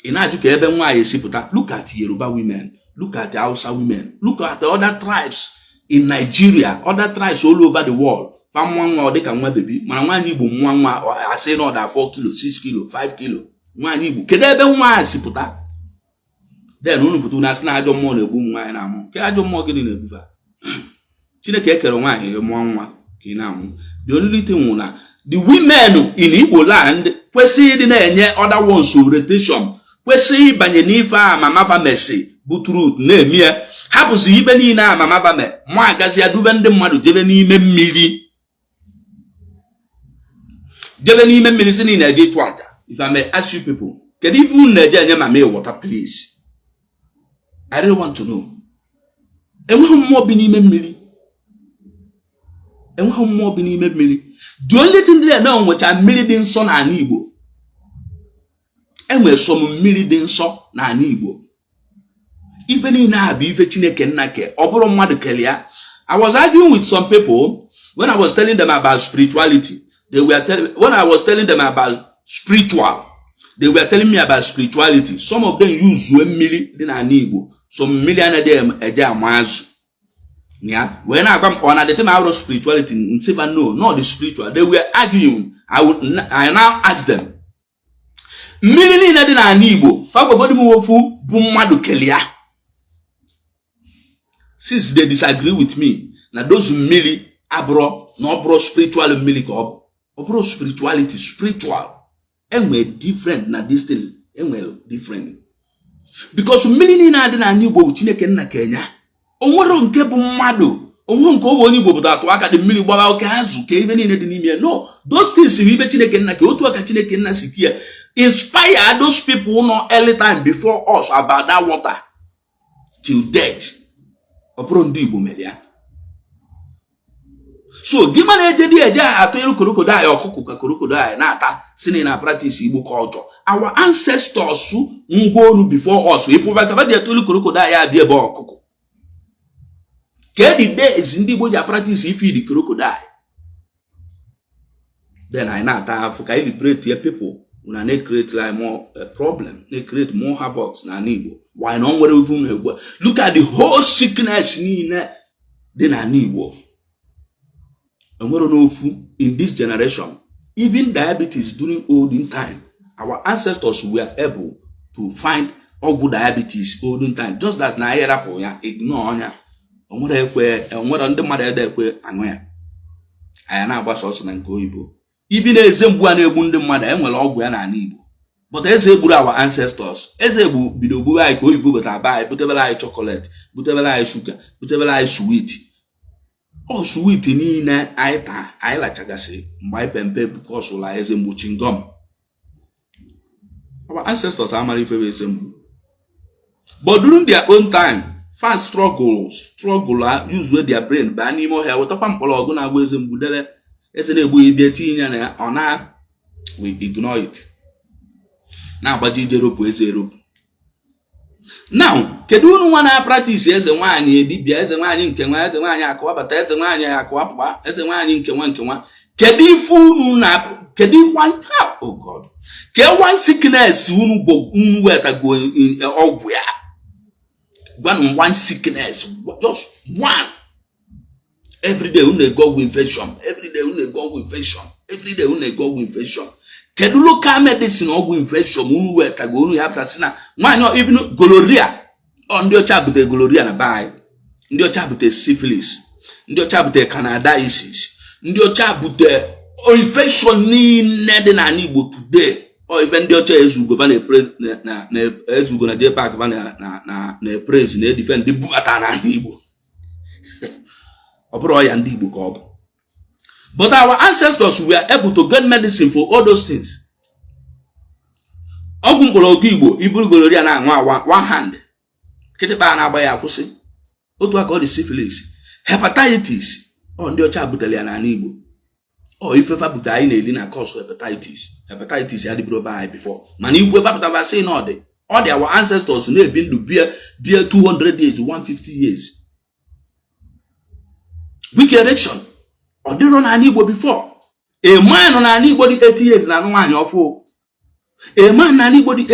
Ị na-ajụ ka ebe nwaanyị esi pụta. Look at Yoruba women, look at Hausa women, look at the other tribes in Nigeria, other tribes all over the world. Fa nwa nwa ọ dịka nwa baby, mana nwaanyị Igbo nwa nwa, asị na ọ da 4 kilo, 6 kilo, 5 kilo. Nwaanyị Igbo, kedu ebe nwa a si pụta? Then unu pụta, unu asị na ajọ mmụọ na-egbu ụmụ nwaanyị na-amụ. Nke ajọ mmụọ gịnị na-ebuba? Chineke ekere nwaanyị mụọ nwa ka ị na-anwụ. The only thing wụ na the women in Igbo land kwesịrị ịdị na-enye other ones orientation, kwesịrị ịbanye n'ife a mama famesi bụ truth na-eme ya, hapụzi ibe niile a mama fame mụ agazi ya dube ndị mmadụ jebe n'ime mmiri, jebe n'ime mmiri si niile eje ịchụ aja. If I may ask you people, kedu ife unu na-eje enye mama water? Please, I really want to know. Enweghị mmụọ bi n'ime mmiri, enweghị mmụọ bi n'ime mmiri. The only thing dị na nwecha mmiri dị nsọ n'ala Igbo, enwere some mmiri dị nsọ n'ala Igbo. Ife niile a bụ ife Chineke nna ke, ọ bụrụ mmadụ kele ya. I was arguing with some people when I was telling them about spirituality. They were telling, when I was telling them about spiritual, they were telling me about spirituality. Some of them use mmiri dị n'ala Igbo, some mmiri anaghị eje ama azụ ya wee na-agwa m ọ na the thing awụrụ spirituality. Nsịba no, not the spiritual. They were arguing. I now ask them, mmiri niile dị n'ala Igbo, fagwagodi m ofu bụ mmadụ kelia. Since they disagree with me na those mmiri abụrọ na ọ bụrụ spiritual mmiri ka ọ bụ, ọ bụrụ spirituality, spiritual enwere different na this thing, enwere different. Because mmiri niile adị n'ala Igbo bụ Chineke nna ka enya. O nwere nke bụ mmadụ, onwe nke ọ bụ onye Igbo pụtara atụ aka dị mmiri gbawa oke azụ ka ibe niile dị n'ime ya. No, those things bụ ibe Chineke nna ka otu aka Chineke nna si kia inspire those people nọ early time before us about that water till death. Ọ bụrụ ndị Igbo mere ya, so gị ma na-eje dị eje atụ ilu crocodile, ọkụkọ ka crocodile na-ata si na na practice Igbo culture. Our ancestors ngwaonu before us, ife ka dị atụ ilu crocodile ya abịa ebe ọkụkọ ka the days ndị Igbo ji practice ifeed crocodile, then anyị na-ata afụ ka anyị liberate ya people una na-create like more problem, na-create more havoc n'ala Igbo. Why na o nwere even egwu? Look at the whole sickness niile dị n'ala Igbo, enwere n'ofu in this generation. Even diabetes, during olden time our ancestors were able to find ọgwụ diabetes olden time, just that na anyị rapụ ya, ignore ya. Onwere ekwe, onwere ndị mmadụ ede ekwe aṅụ ya. Anyị na-agbasa ọsọ na nke oyibo. Ibi na eze mgbu a na-egbu ndị mmadụ, enwere ọgwụ ya n'ala Igbo, but eze egburu our ancestors. Eze egbu bido gbuwe anyị ka oyibo bata be anyị, butebere anyị chocolate, butebere anyị sugar, butebere anyị sweet. Ọ sweet niile anyị taa, anyị lachagasị mgbe anyị pempe bukọsụla eze mgbu, chewing gum. Our ancestors amara ife bụ eze mgbu, but during their own time fa struggle use their brain baa n'ime ọhịa, wetakwa mkpọrọgwụ na-agba eze mgbu, debe eze na-egbu ya, bịa tinye ya na ya, ọ na we ignore it, na-agbaji ije ropụ eze eropụ. Now, kedu unu nwa na-practice eze nwaanyị, dibịa eze nwaanyị, nke nwa eze nwaanyị akụwabata, eze nwaanyị akụwapụkwa, eze nwaanyị nke nwa, nke nwa? Kedu ife unu na kedu one, oh God, ke one sickness unu bụ unu wetago ọgwụ ya? Gwanụ one sickness, just one. Everyday unu na-ego ọgwụ infection, everyday unu na-ego ọgwụ infection, everyday unu na-ego ọgwụ infection. Kedu local medicine ọgwụ infection unu wetago unu ya pụtasị na nwaanyị? Even gonorrhea, ọ ndị ọcha butere gonorrhea na be anyị, ndị ọcha butere syphilis, ndị ọcha butere canadiasis, ndị ọcha butere infection niile dị n'ala Igbo today. Ọ ife ndị ọcha ezugo va na ezugo na JPAC va na praise na edife ndị bubata n'ala Igbo. Ọ bụrụ ọya ndị Igbo ka ọ bụ, but our ancestors were able to get medicine for all those things. Ọgwụ mgbọrọgwụ Igbo, iburu gonorrhea na-aṅụ awa one hand, kịtịkpa na-agba ya akwụsị. Otu aka ọ dị syphilis, hepatitis. Ọ ndị ọcha butere ya n'ala Igbo. Ọ ifefa butere anyị na-eri na cause hepatitis. Hepatitis ya dịbụrụ be anyị before, mana igwe fapụtaba sị na ọ dị. Our ancestors na-ebi ndụ bie bie 200 years, 150 years. Weak erection, ọ dịrọ n'ala Igbo before. A man nọ n'ala Igbo dị 80 years na-anụ nwaanyị ọfụ. A man n'ala Igbo dị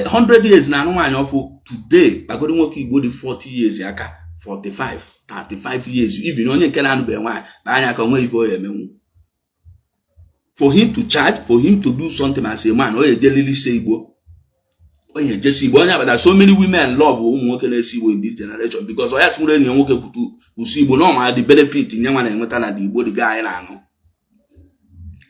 100 years na-anụ nwaanyị ọfụ. Today, kpagoro nwoke Igbo dị 40 years aka, 45, 35 years, even onye nke na-anụbeghị nwaanyị kpa anya ka onwe ife ọ ya emenwu. For him to charge, for him to do something as a man, ọ ya ejelili ise Igbo, ọ ya ejesi Igbo. Onye abada, so many women love ụmụ nwoke na-esi Igbo in this generation because ọ ya sị nwere enyi ya nwoke kwutu kwụsị Igbo na ọ ma the benefit nye nwa na-enweta na the Igbo dị anyị na-aṅụ.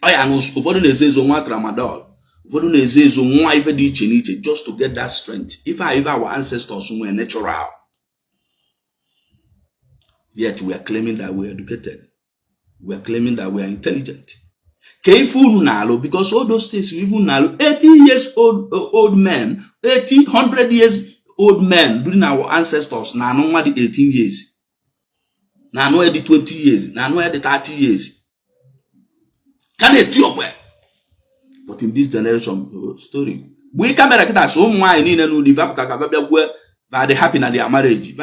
Ọ ya aṅụ. Ụfọdụ na-ezo ezo nwa tramadol, ụfọdụ na-ezo ezo nwa ife dị iche n'iche just to get that strength. Ife a ife our ancestors nwere natural, yet we are claiming that we are educated, we are claiming that we are intelligent. Ka ife unu na-alụ? Because all those things even na-alụ, 80 years old men, 80, 100 years old men during our ancestors na-anụ nwa dị 18 years, na-anụ ya dị 20 years, na-anụ ya dị 30 years, ka na-eti ọgbe. But in this generation, story gbue camera kịta, so ụmụ nwaanyị niile n'ụdị vapụta ka bịa gwue va dị happy na their marriage.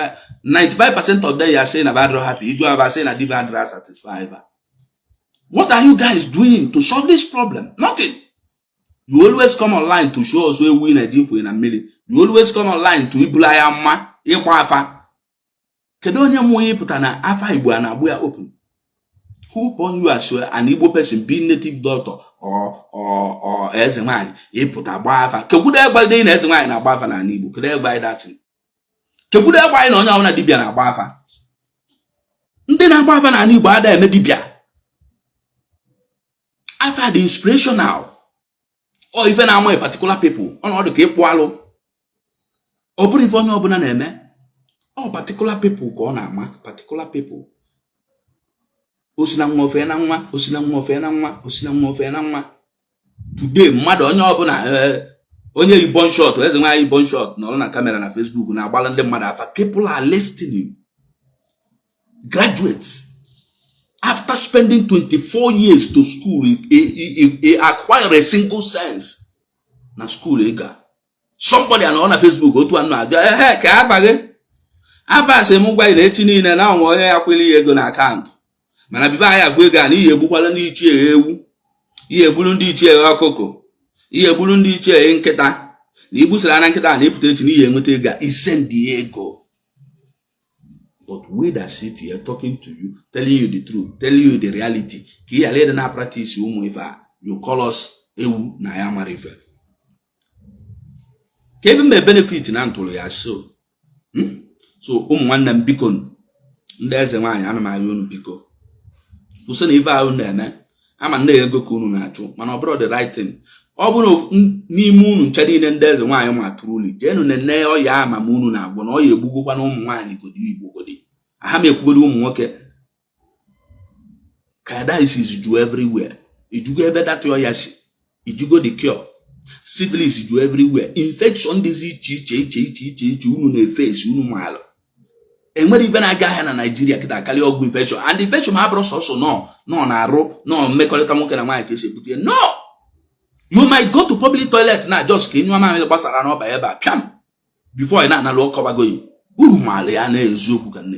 95% of them ya say na va adịrọ happy. Iju aba say na di va adịrọ satisfy va. What are you guys doing to solve this problem? Nothing. You always come online to show us ewu ị na-eji ikwe na mmiri. You always come online to ibulu anya mma ịgba afa. Kedu onye mmụọ ịpụta na afa Igbo a na-agbụ ya open? Who born you as an Igbo person, being native doctor or eze nwaanyị, ịpụta gbaa afa? Kekwudo egbe na eze nwaanyị na-agba afa n'ala Igbo? Kedu egbe anyị datin? Kekwudo egbe anyị na onye ọbụla dibịa na-agba afa? Ndị na-agba afa n'ala Igbo ada eme dibịa. Afa dị inspirational, ọ ife na-ama a particular people, ọnọdụ ka ịkpụ alụ. Ọ bụrụ ife onye ọbụla na-eme, ọ particular people ka ọ na-ama, particular people. O si na nwa ofe na nwa, o si na nwa ofe na nwa, o si na nwa ofe na nwa. Today mmadụ onye ọbụla, onye yi bun short, eze nwaanyị yi bun short, nọrọ na camera na Facebook na-agbala ndị mmadụ afa. People are listening. Graduates, after spending 24 years to school, he acquire a single sense na school. Ị ga somebody anọ na Facebook otu anọ abịa ehe ka afa gị afa sị m gwa gị na echi niile na onwe onye ya kwere ya ego na account, mana bibe anyị agwa ego a na ihe egbukwala ndị ichie ewu, ihe egburu ndị ichie ọkụkọ, ihe egburu ndị ichie nkịta, na igbusara na nkịta na ịpụta echi na ihe enweta ego a isend ya ego. But we that sit here talking to you, telling you the truth, telling you the reality, ka ị ghara ịdị na practice ụmụ ife a, you call us ewu na ya mara ife ka ebe mme benefit na ntụrụ ya. So So ụmụ nwanne m, biko, ndị eze nwaanyị, ana m ayọ unu, biko kwụsị na ife ahụ na-eme. Ama nne ego ka unu na-achụ, mana ọ bụrụ the right thing, ọ bụrụ n'ime unu nche niile ndị eze nwaanyị ma truly jeenu nene ọya ama ma unu na-agwọ na ọya egbugokwa na ụmụ nwaanyị godi Igbo godi aha m ekwugodi ụmụ nwoke ka disease ju everywhere. Ijugo ebe data ọya si, ijugo the cure. Syphilis ju everywhere, infection dịzi iche iche iche iche iche iche unu na-efesi. Unu maalụ enwere ife na-aga ahịa na Naijiria kịta karịa ọgwụ infection. And infection ma bụrụ sọsọ nọ na-arụ nọ mmekọrịta nwoke na nwaanyị ka esi ebute ya. No, you might go to public toilet na just ka ịnyụọ mamịrị gbasara n'ọba ebe a pịam before ị na-analụ ọkọbago ya. Unu maara ya na eziokwu ka nne.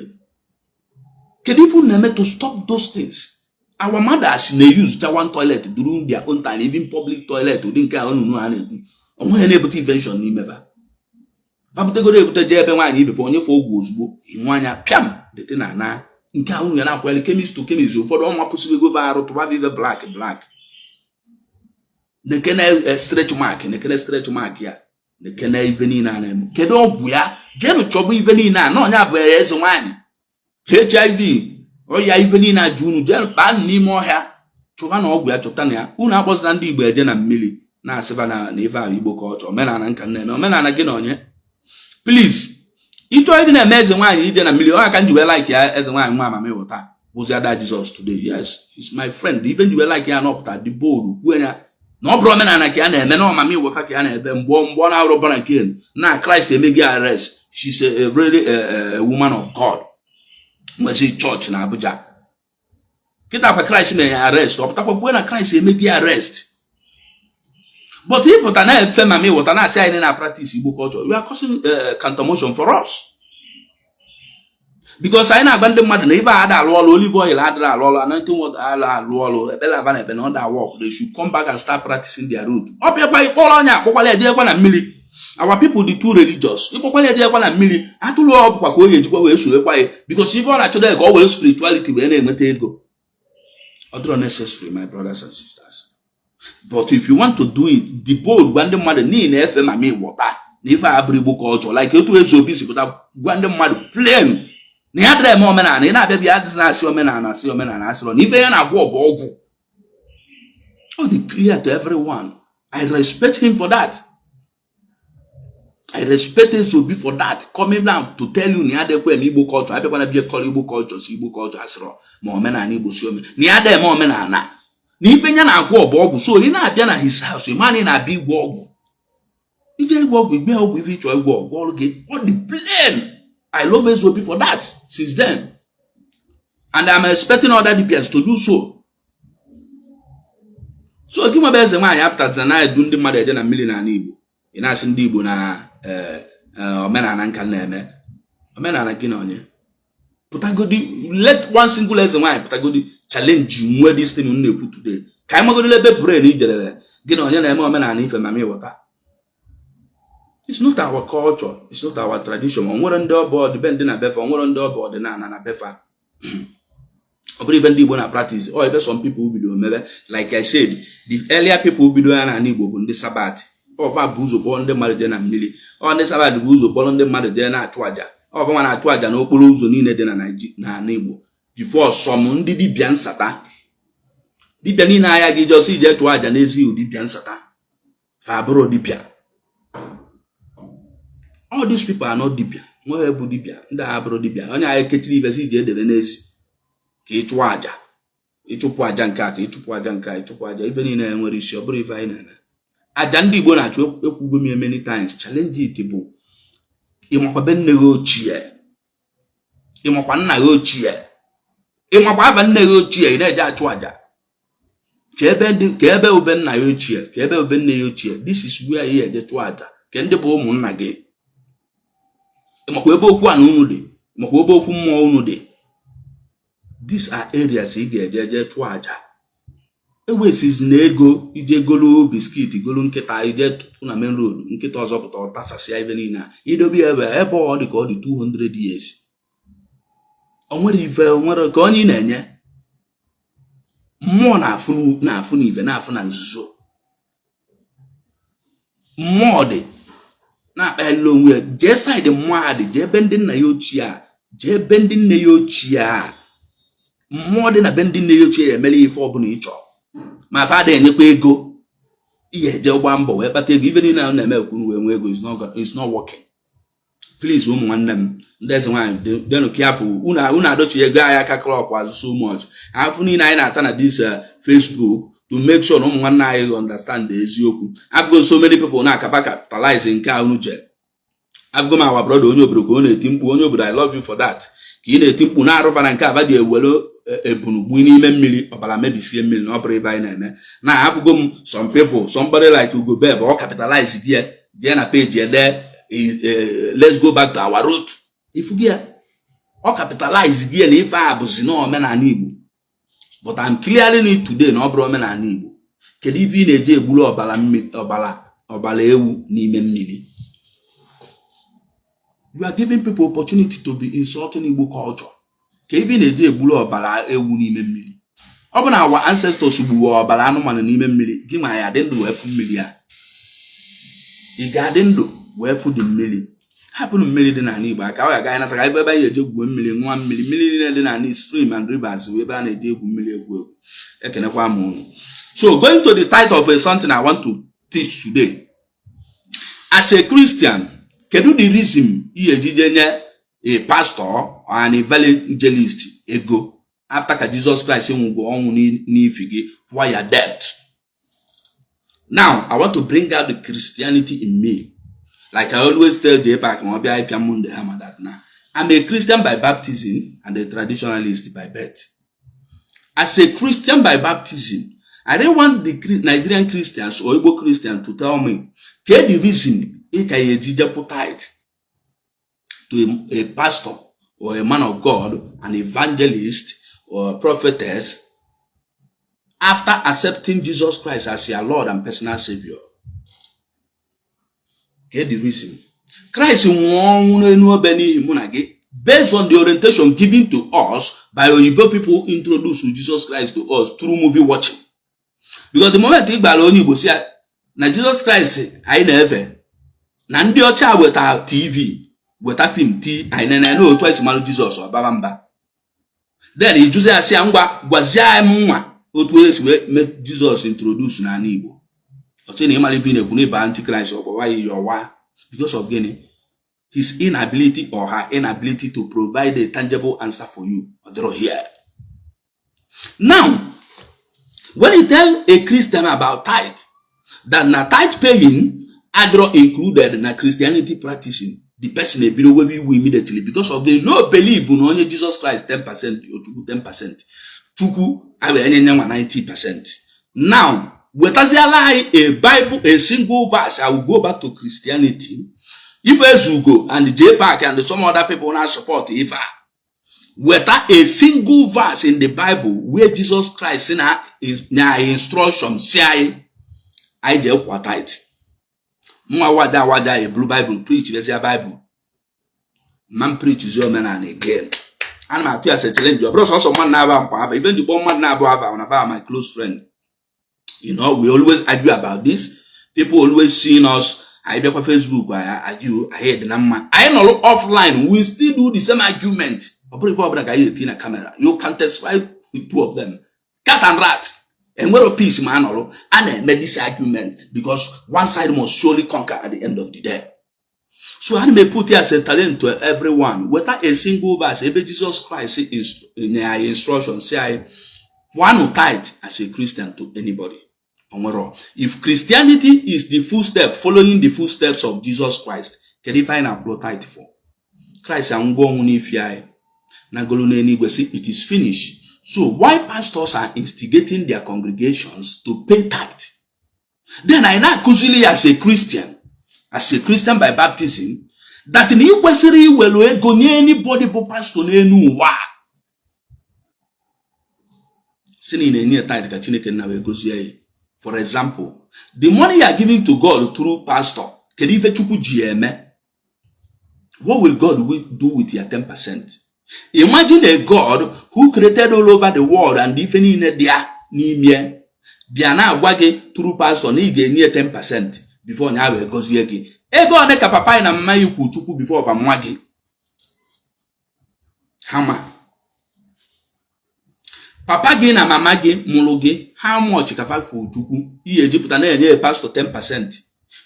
Kedu ife unu na-eme to stop those things? Our mothers na-use cha one toilet during their own time, even public toilet ụdị nke a unu a na-ekwu onweghị na-ebute infection n'ime ba babutegoro ebute jee ebe nwaanyị ibefe onye fe ọgwụ ozugbo ịnwe anya pịam dete na ana nke a unu ya na-akwanyere chemist to chemist. Ụfọdụ ọnwa kwụsịrị ego arụ tụba ive black black nekene stretch mark, nekene stretch mark ya, nekene ife niile a na-eme. Kedu ọgwụ ya? Jeenụ chọba ife niile a na onye bụ eze nwaanyị. HIV, ọya, ife niile a ju unu. Jeenụ kpaa n'ime ọhịa chọba na ọgwụ ya, chọta na ya. Unu akpọzina ndị Igbo eje na mmiri na-asịba na ife ahụ Igbo ka ọ chọọ omenala nka nna eme omenala gị na onye. Please, ịchọọ ịdị na-eme eze nwaanyị ije na mmiri ọ ka m ji wee like ya. Eze nwaanyị nwa amami wụta bụzi ada Jizọs today. Yes, he's my friend. Ife nji wee like ya nọpụta dị bold kwuo ya na ọ bụrụ omenala ka ya na-eme na ọmami wụta ka ya na-ebe mgbe mgbe ọ na-arụ born again na Christ emeghị arrest. She's a really a woman of God, nwezi chọọchị na Abuja kịta kwa. Christ mere ya arrest, ọ pụtakwa kwuo na Christ emeghị arrest. But ịpụta na-efe mami wụta na-asị anyị na practice Igbo culture, you are causing contamination for us, because anyị na-agba ndị mmadụ na ife a ada alụ ọlụ, olive oil adịrị alụ ọlụ, anointing water alụ alụ ọlụ, ekpere aba na ekpe na ọ da work. They should come back and start practicing their root. Ọ bịakwa ịkpọrọ onye akpọkwala ejekwa na mmiri. Our people dị too religious. Ịkpọkwala ejekwa na mmiri atụrụ ọ bụkwa ka o ga-ejikwa wee soekwa ya, because ife ọ na-achọdo ya ka ọ were spirituality wee na-enweta ego. Ọ dịrọ necessary, my brothers and sisters, but if you want to do it, the bold gwa ndị mmadụ n'ihi na efe mami wọta na ife a bụrụ Igbo culture, like otu eze obi si pụta gwa ndị mmadụ plain na ya dịrị eme omenala. Ị na-abịa bịa adịghị na-asị omenala, asị omenala, asịrọ na ife ya na-agwọ bụ ọgwụ. Ọ dị clear to everyone. I respect him for that. I respect Ezeobi for that, coming down to tell you na ya adịkwa eme Igbo culture. Abịakwana bịa kọrọ Igbo culture, si Igbo culture asịrọ ma omenala Igbo si ome na ya ada eme omenala na ife ya na-agwọ bụ ọgwụ. So ị na-abịa na his house, ị ma na ị na-abịa igwọ ọgwụ, ije ịgwọ ọgwụ, igbe ọgwụ ife ịchọ ịgwọ ọgwụ ọrụ gị. Ọ dị plain. I love Ezeobi for that since then, and I'm expecting other DPS to do so. So gị nwebe eze nwaanyị apụtazina na-edu ndị mmadụ eje na mmiri n'ala Igbo, ị na-asị ndị Igbo na omenala nka na-eme omenala gị na onye pụtagodi. Let one single eze nwaanyị pụtagodi challenge nwe this thing m na-ekwu today, ka anyị magodolo ebe brain ijerere gị na onye na-eme omenala ife mama ịghọta. It's not our culture, it's not our tradition. O nwere ndị ọbụ ọdịbe ndị na befa, o nwere ndị ọbụ ọdịnala na befa. Ọ bụrụ ife ndị Igbo na practice ọ ebe some people bido mebe. Like I said, the earlier people bido ya n'ala Igbo bụ ndị Sabbath. Ọba bụ ụzọ kpọrọ ndị mmadụ jee na mmiri. Ọ ndị Sabbath bụ ụzọ kpọrọ ndị mmadụ jee na-achụ àjà. Ọ bụnwa na-achụ àjà n'okporo ụzọ niile dị na n'ala Igbo before some ndị dibịa nsata, dibịa niile agha gị jọsọ ije chụọ àjà n'ezi. Dibịa nsata fa abụrụ dibịa. Ọ All these people are not dibia. Nwa bụ dibia, ndị a bụrụ dibia. Onye anyị kechiri ibe si ji edebe n'ezi ka ị chụọ aja, ịchụpụ aja nke a, ka ịchụpụ aja nke a, ịchụpụ aja ife niile enwere isi. Ọ bụrụ ife anyị na-eme, aja ndị Igbo na-achụ, ekwugo m ya many times, challenge it bụ ịmakwa be nne gị ochie, ịmakwa nna gị ochie, ịmakwa aba nne gị ochie, ị na-eje achụ aja ka ebe ndị ka ebe ube nna ya ochie, ka ebe ube nne ya ochie. This is where ị eje chụọ aja, ka ndị bụ ụmụnna gị. Ịmakwa ebe okwu a na unu dị, ịmakwa ebe okwu mmụọ unu dị. These are areas ị ga-eje eje chụọ aja. Ewesizi na ego ije golo biscuit, golo nkịta, ije tụpụ na main road, nkịta ọzọ pụta, ọ tasasịa ibe niile a idobe ya ebe ebe ọ dị ka ọ dị 200 years. O nwere ife, o nwere ka onye ị na-enye mmụọ na-afụ, na-afụ na ife na-afụ na nzuzo. Mmụọ dị na-akpalili onwe ya. Jee side mmụọ a dị, jee ebe ndị nna ya ochie a, jee ebe ndị nne ya ochie a. Mmụọ dị na be ndị nne ya ochie ya emere ya ife ọbụla ị chọrọ, ma fa ada enyekwa ego ihe eje gba mbọ wee kpata ego. Ife niile a na-eme ekwuru wee nwee ego is not working. Please, ụmụ nwanne m ndị eze nwaanyị, denu careful. Unu adochi ego anyị aka klọk azụ so much. Afụ niile anyị na-ata na this Facebook to make sure na ụmụ nwanne anyị understand eziokwu. I've got so many people na-akaba capitalize nke a unu je. I've got our brother onye obodo ka ọ na-eti mkpu. Onye obodo, I love you for that. Ka ị na-eti mkpu na-arụba na nke aba ji ewere ebunugbu n'ime mmiri, ọbara mebisie mmiri na ọ bụrụ ebe anyị na-eme na afụgo m some people, somebody like Ugo Beb, ọ capitalize gị ya, jee na page ede, "Let's go back to our root." Ifu gị ya, ọ capitalize gị ya na ife a bụzi na omenala Igbo. But I'm clearing it today na ọ bụrụ omenala Igbo. Kedu ife ị na-eji egburu ọbara mmiri, ọbara ewu n'ime mmiri? You are giving people opportunity to be insulting Igbo culture. Ka ife ị na-eji egburu ọbara ewu n'ime mmiri? Ọ bụ na our ancestors gburu ọbara anụmanụ n'ime mmiri, gị nwa ya dị ndụ wee fụ mmiri a? Ị ga-adị ndụ wee fụ dị mmiri? Hapụnụ mmiri dị n'ala Igbo aka. Ọ ga-aga anyị nata ka ebe anyị eje gwuo mmiri, ṅụọ mmiri. Mmiri niile dị n'ala, stream and rivers, bụ ebe a na-eji egwu mmiri, egwu egwu. Ekenekwa m unu. So going to the title of a something I want to teach today, as a Christian, kedu the reason ị ejije nye a pastor or an evangelist ego after ka Jesus Christ nwụgo ọnwụ n'ifi gị, kwụọ ya debt? Now I want to bring out the Christianity in me. Like I always tell JPAC ma ọ bịa ịpịa m ndị ha that na I'm a Christian by baptism and a traditionalist by birth. As a Christian by baptism, I don't want the Nigerian Christians or Igbo Christians to tell me ke the reason ị ka ya ejije pụ tithe to a pastor or a man of God, an evangelist or a prophetess, after accepting Jesus Christ as your Lord and personal Savior. Get the reason. Christ nwụọ ọnwụ n'elu obe n'ihi mụ na gị, based on the orientation given to us by oyibo people introduce Jesus Christ to us through movie watching. Because the moment ị gbara onye Igbo si ya na Jesus Christ anyị na-efe na ndị ọcha weta TV, weta film ti anyị nene na otu anyị si malụ Jizọs, ọbara mba. Then ịjụzi ya, sị ya, "Ngwa, gwazie anyị m nwa otu esi wee mee Jizọs introduce n'ala Igbo." Ọsị na ịmara ife ị na-ekwu n'ịba antichrist, ọgbawa ya ọwa. Because of gịnị? His inability or her inability to provide a tangible answer for you. Ọ dịrọ here. Now, when you tell a Christian about tithe, that na tithe paying adịrọ included na Christianity practicing, the person ebido wewe iwu immediately because of the no believe na onye Jesus Christ 10%, Ochukwu 10%, Chukwu a wee nye nwa 90%. Now wetaziala anyị a Bible, a single verse. I will go back to Christianity. If Ezugo and JPAC and some other people na support ife a, weta a single verse in the Bible where Jesus Christ na instruction si anyị jee kwa tithe. Nwa wada wada eburu Bible preach lezia Bible man preach zi omenala again. Ana m atụ ya sị challenge. Ọ bụrụ sọsọ mmadụ na-aba mkpa afa ife njikpọ mmadụ na-abụ afa na fa my close friend. We always argue about this. People always seeing us, anyị bịakwa Facebook, anyị argue, anyị dị na mma. Anyị nọrọ offline, we still do the same argument. Ọ bụrụ ife ọbụla ka anyị eti na camera. You can testify with two of them, cat and rat, enwero peace ma a nọrọ a na-eme this argument, because one side must surely conquer at the end of the day. So ana m put it as a talent to everyone. Weta a single verse ebe Jesus Christ nye anyị instruction si anyị kwụanụ tithe as a Christian to anybody. Onwero. If Christianity is the footstep, following the footsteps of Jesus Christ, kedu ife anyị na-akwụrụ tithe for? Christ anwụgo ọnwụ n'ifi anyị nagolu n'eluigwe sị it is finished. So why pastors are instigating their congregations to pay tithe? Then anyị na-akụzili ya as a Christian by baptism, that na ị kwesịrị iwelu ego nye anybody bụ pastor n'elu ụwa si na ị na-enye tithe ka Chineke nna wee gozie ya. For example, the money you are giving to God through pastor, kedu ife Chukwu ji eme? What will God do with your 10%? Imagine a God who created all over the world and ife niile dị ya n'ime bịa na-agwa gị through pastor na ị ga-enye 10% before nya wee gọzie gị. Ego one ka papa na mama ya kwu Chukwu before ọba nwa gị? Hama papa gị na mama gị mụrụ gị, how much ka fa kwu Chukwu ihe ejipụta na-enye pastor 10%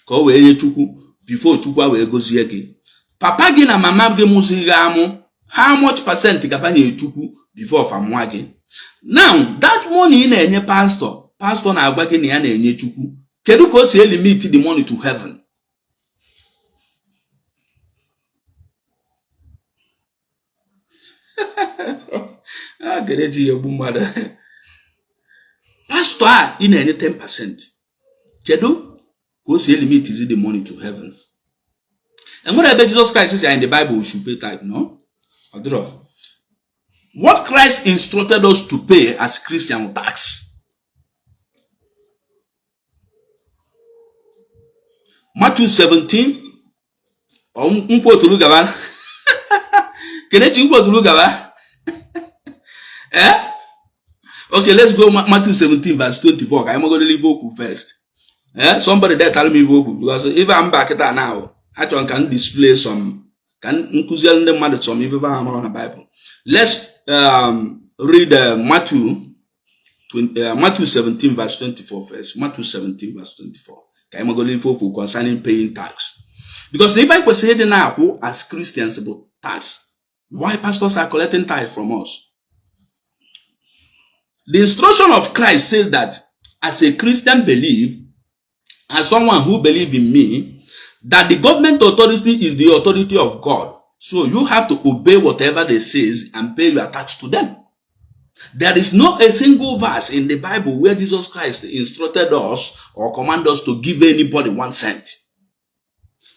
ka o wee nye Chukwu before Chukwu wee gọzie gị? Papa gị na mama gị mụzighị amụ, how much percent ka fa nye Chukwu before fa nwa gị? Now that money ị na-enye pastor, pastor na-agwa gị na ya na-enye Chukwu, kedu ka o si elimit the money to heaven? A ga-eji ya egbu mmadụ. Pastor a ị na-enye 10%, kedu ka o si elimit the money to heaven? Enwere ebe Jesus Christ si in the Bible we should pay tithe? No, ọ dịrọ. What Christ instructed us to pay as Christian, tax. Matthew 17, nkwoturu gaba. Kelechi, nkwoturu gaba. Eh? Okay, let's go Matthew 17 verse 24. Ka anyị magodoro ife okwu first. Eh? Somebody there tell me ife okwu, because ife a mba kịta now, achọrọ ka m display some, ka m nkụziere ndị mmadụ some ife ha mara na Bible. Let's read Matthew 17 verse 24 first. Matthew 17 verse 24. Ka anyị magoro ife okwu concerning paying tax. Because if anyị kwesịrị ịdị na-akwụ as Christians bụ tax, why pastors are collecting tithe from us? The instruction of Christ says that as a Christian believe, as someone who believe in me, that the government authority is the authority of God. So you have to obey whatever they says and pay your tax to them. There is no a single verse in the Bible where Jesus Christ instructed us or commanded us to give anybody 1 cent.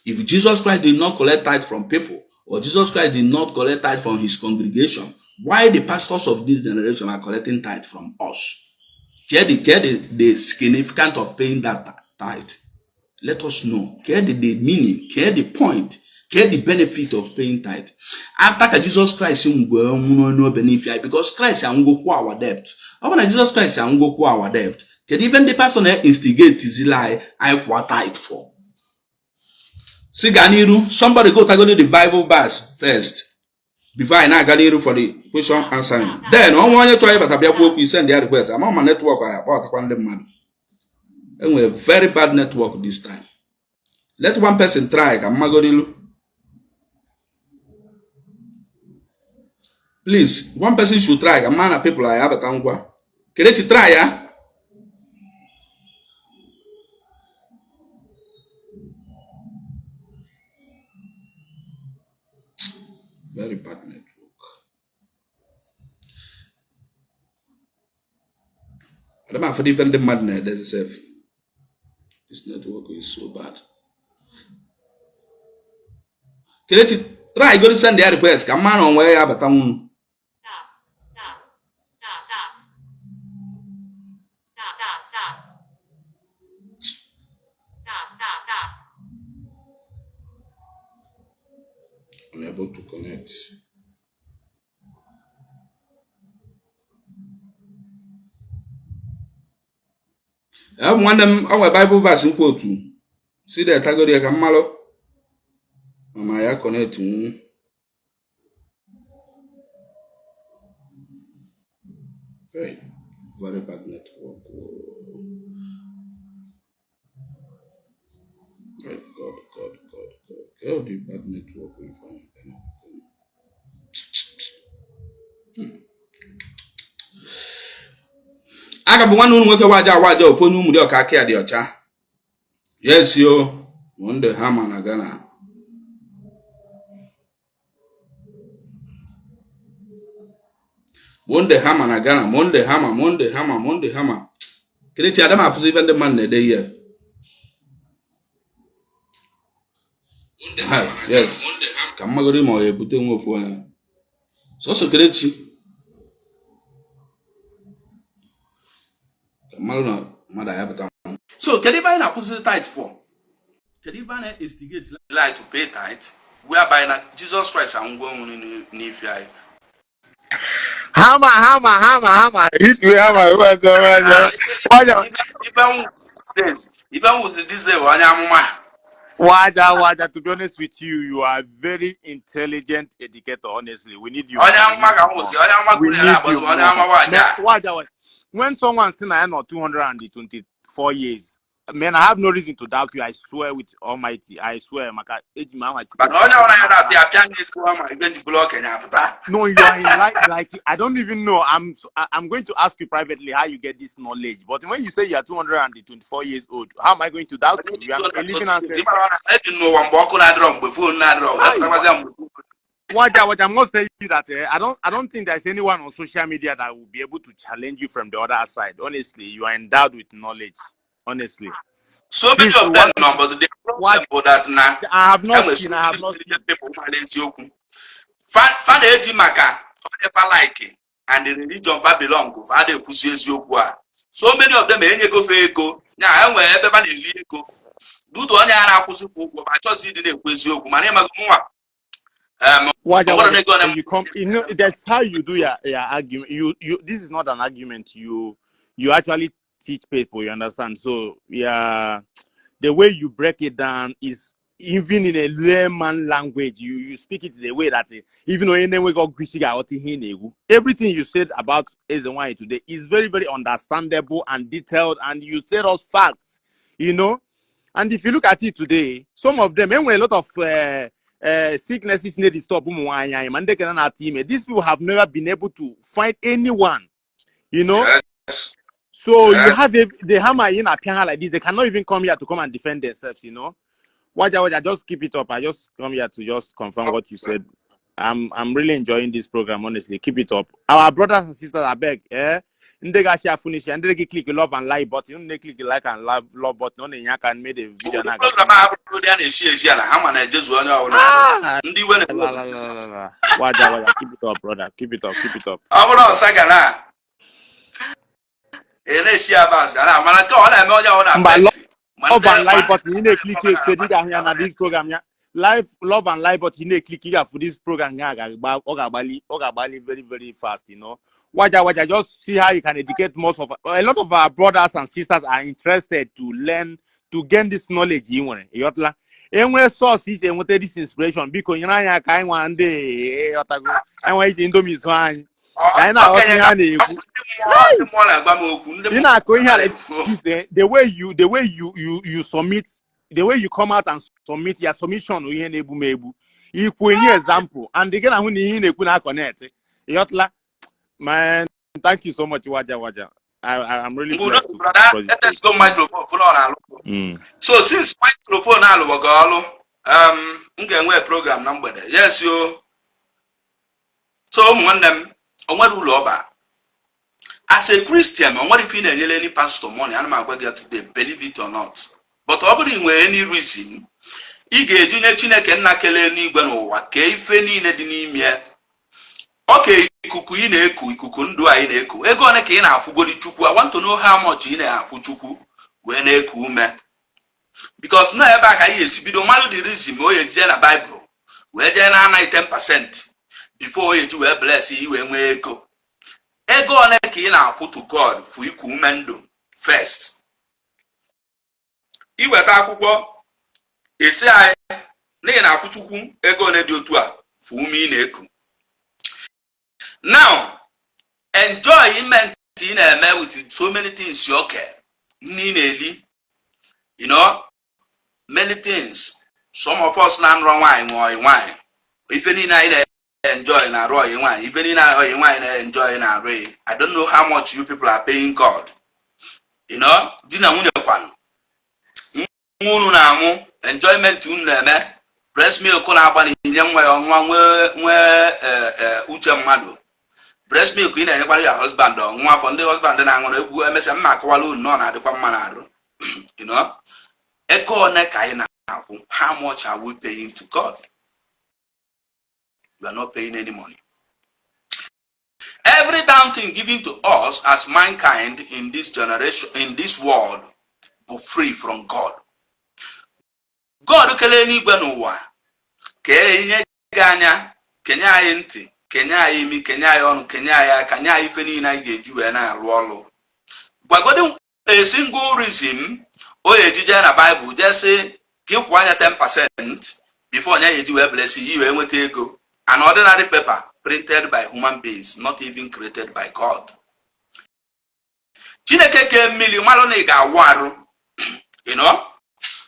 If Jesus Christ did not collect tithe from people, or Jesus Christ did not collect tithe from his congregation, why the pastors of this generation are collecting tithe from us? Get the significance of paying that tithe. Let us know. Get the meaning, get the point, get the benefit of paying tithe. After ka Jesus Christ ngwe nwụrụ n'obe n'ife anyị, because Christ anwụgokwu our debt. Ọ bụ na Jesus Christ anwụgokwu our debt, kedu ife ndị pastor na-instigate zila anyị anyị kwụọ tithe for? Si gaa n'iru, somebody go tagoro the Bible verse first before anyị na-aga n'iru for the question answering. Then ọnwa onye chọrọ ịbata bịa kwuo okwu, send ya request. Ama ma network anyị akpọtakwa ndị mmadụ. Enwere very bad network this time. Let one person try ka mmagoro. Please, one person should try ka mma na people anyị abata ngwa. Kelechi, try ya. Very bad network. Adị m afọdụ ife ndị mmadụ na-edezi sef. This network is so bad. Kelechi, try go send ya request ka mma na onwe ya abata nwunu. Stop. Stop. Stop. Stop. Stop. Stop. Stop. Stop. Stop. Stop. Unable to connect. Ee, nwanne m, ọ nwere Bible verse nkwu otu si dị tagoro ya ka mmalụ mama ya connect nwu. Hey, very bad network. Hey, God, God, God, God. All the bad network we found. Aga bụ nwanne unu nwoke waja waja ofu onye ụmụrị ọka aka ya dị ọcha. Yes yo, Monday hama na Ghana. Monday hama na Ghana, Monday hama, Monday hama, Monday hama. Kelechi ada m afụzi ife ndị mmadụ na-ede ihe. Ha, yes. Ka mmagoro ma ọ ebute nwa ofu onye. Sọsọ Kelechi. Ka mmadụ na mmadụ ayapụta. So kedu ife anyị na-akwụsị tithe for? Kedu ife a na-instigate like to pay tithe whereby na Jesus Christ anwụgo ọnwụ n'ife anyị? Hammer, hammer, hammer, hammer. Hit me, hammer. Waja, waja. Waja, Ife nwụzi these days bụ onye amụma. waja, waja. To be honest with you, you are very intelligent educator. Honestly, we need you Onye more. We amụma need ka you more. nwụzi, onye amụma We kwuru ya need na-agbazi you onye more. amụma Man, waja. waja, waja. When someone says I am not 224 years, man, I have no reason to doubt you. I swear with Almighty. I swear, maka eji m aha Chukwu Mana onye ọbụla ya na-atụ maka ya pịa n'ezigbo ama ibe njibụla okenye apụta. No, you are in like I don't even know. I'm going to ask you privately how you get this knowledge. But when you say you are 224 years old, how am I going to doubt Onye you? dị You are a living 230 years, ancestor. ịmara na ebi n'ụwa mgbe ọkụ na-adịrọ mgbe phone na-adịrọ wee Hi. pụtakwazịa mgbe Waja, waja, I must tell you that I don't think there's anyone on social media that will be able to challenge you from the other side. Honestly, you are endowed with knowledge. Honestly, so many please, of we them want to. nọ, but the problem What bụ that na I have not enwere seen, so I have many not seen. intelligent people mara eziokwu. Fa na-eji maka onye fa like and the religion fa belong fa na-ekwuzi eziokwu a. So many of them enyego fa ego nya enwere ebe fa na-eli ego dutu onye a na-akwụsị fa ụgwọ ma chọzi ịdị na-ekwu eziokwu mana ịmago mụnwa Waja, ọ bụrụ waja, na ego na you come, that's how you do your argument. You, this is not an argument. You actually teach people, you understand? So, yeah, the way you break it down is even in a layman language, you speak it the way that even though we got everything you said about Ezenwanyi today is very, very understandable and detailed, and you said us facts. And if you look at it today, some of them, and a lot of sicknesses need to stop. These people have never been able to find anyone. Yes. So you Yes. have the hammer in a piano like this. They cannot even come here to come and defend themselves. Waja, waja, just keep it up. I just come here to just confirm what you said. I'm really enjoying this program, honestly. Keep it up. Our brothers and sisters, I beg, eh? Ndị ga-achị afunishi, ndị ga click love and like button, ndị click like and love button, ọ na-enye aka made a video Ụdị na-aga. program a abụrụ ndị a na-eshi eshi ala ha ma na-ejezu onye ọbụla arụ. Ah, Ndị iwe la, la, la, la, la. Waja, waja, keep it up, brother. Keep it up, keep it up. Ọ bụrụ ọsa ga na ị na-eshi abas ga na mana nke ọ na-eme onye ọbụla Mba, affect ma love ndị and ma like ndị button, ị na-eclick na efe ị ga-ahụ ya na this program ya. Live love and like button, ị na-eclick ị ga-afụ this program ya ga-agba ọ ga-agbalị very very fast. Waja, waja, just see how you can educate most of a lot of our brothers and sisters are interested to learn to gain this knowledge ị nwere ịghọtala enwere source iji enweta this inspiration. Biko nyere anyị aka anyị nwa ndị ịghọtago anyị nwa iji Indomie zụọ anyị ka anyị na-aghọta Okenye ihe ka a na-ekwu. Ndị mmụọ na-agwa m okwu ndị Ị na-akụ ihe a like mmụọ this, the way you the way you you you submit, the way you come out and submit your submission, ihe na-egbu m egbu ikwu enye example and gị na-ahụ na ihe ị na-ekwu na connect ịghọtala. Man, thank you so much, waja waja. I'm really Mgbe udo blessed to brother cross the etesigo microphone fụlọ ọ na-alụ. So since microphone alụbọgo ọlụ, m ga-enwe program na mgbede. Yes yo. So ụmụ nwanne m, o nwere ụlọ ọba as a Christian, o nwere ife ị na-enyere any pastor money. Ana m agwa gị ya today, believe it or not, but ọ bụrụ ị nwere any reason ị ga-eji nye Chineke nna kelee n'igwe n'ụwa kee ife niile dị n'ime ya, ọ ka ikuku ị na-eku, ikuku ndụ a ị na-eku, ego ole ka ị na-akwụgodi Chukwu? I want to know how much ị na-akwụ Chukwu wee na-eku ume, because na ebe a ka anyị ga-esi bido mmadụ the reason o jee na Bible wee jee na anaghị 10% before o eji wee bless i wee nwee ego. Ego ole ka ị na-akwụ to God for iku ume ndụ? First, iweta akwụkwọ esi anyị na ị na-akwụ Chukwu ego ole dị otu a for ume ị na-eku. Now enjoyment ị na-eme with so many things, okay, nri ị na-eli, many things. Some of us na-anụrọ nwaanyị nwe ọyị nwaanyị. Ife niile anyị na-enjoy na-arụ ọyị nwaanyị, ife niile ọyị nwaanyị na-enjoy na-arụ. I don't know how much you people are paying God. Di na nwunye kwanụ, nwa unu na-amụ, enjoyment unu na-eme, breast milk na-agba n'inye nwa ya ọnwa nwee nwee uche mmadụ, breast milk ị na-enyekwara ya husband ọnwa afọ, ndị husband na-aṅụrụ egwu. Emesịa mma akọwala unu na ọ na-adịkwa mma n'arụ. Ego one ka anyị na-akwụ? How much are we paying to God? We are not paying any money. Every damn thing given to us as mankind in this generation, in this world, bụ free from God. God kelee n'igwe n'ụwa, kee ihe gị anya, kenye anyị ntị, kenye anyị imi, kenye anyị ọnụ, kenye anyị aka, nye anyị ife niile anyị ga-eji wee na-arụ ọrụ. Gwagodi a single reason o ejije na Bible jee sị ka ịkwụ anya 10% before onye ya eji wee bless yi wee nweta ego. An ordinary paper printed by human beings, not even created by God. Chineke kee mmiri malụ na ị ga-awụ arụ.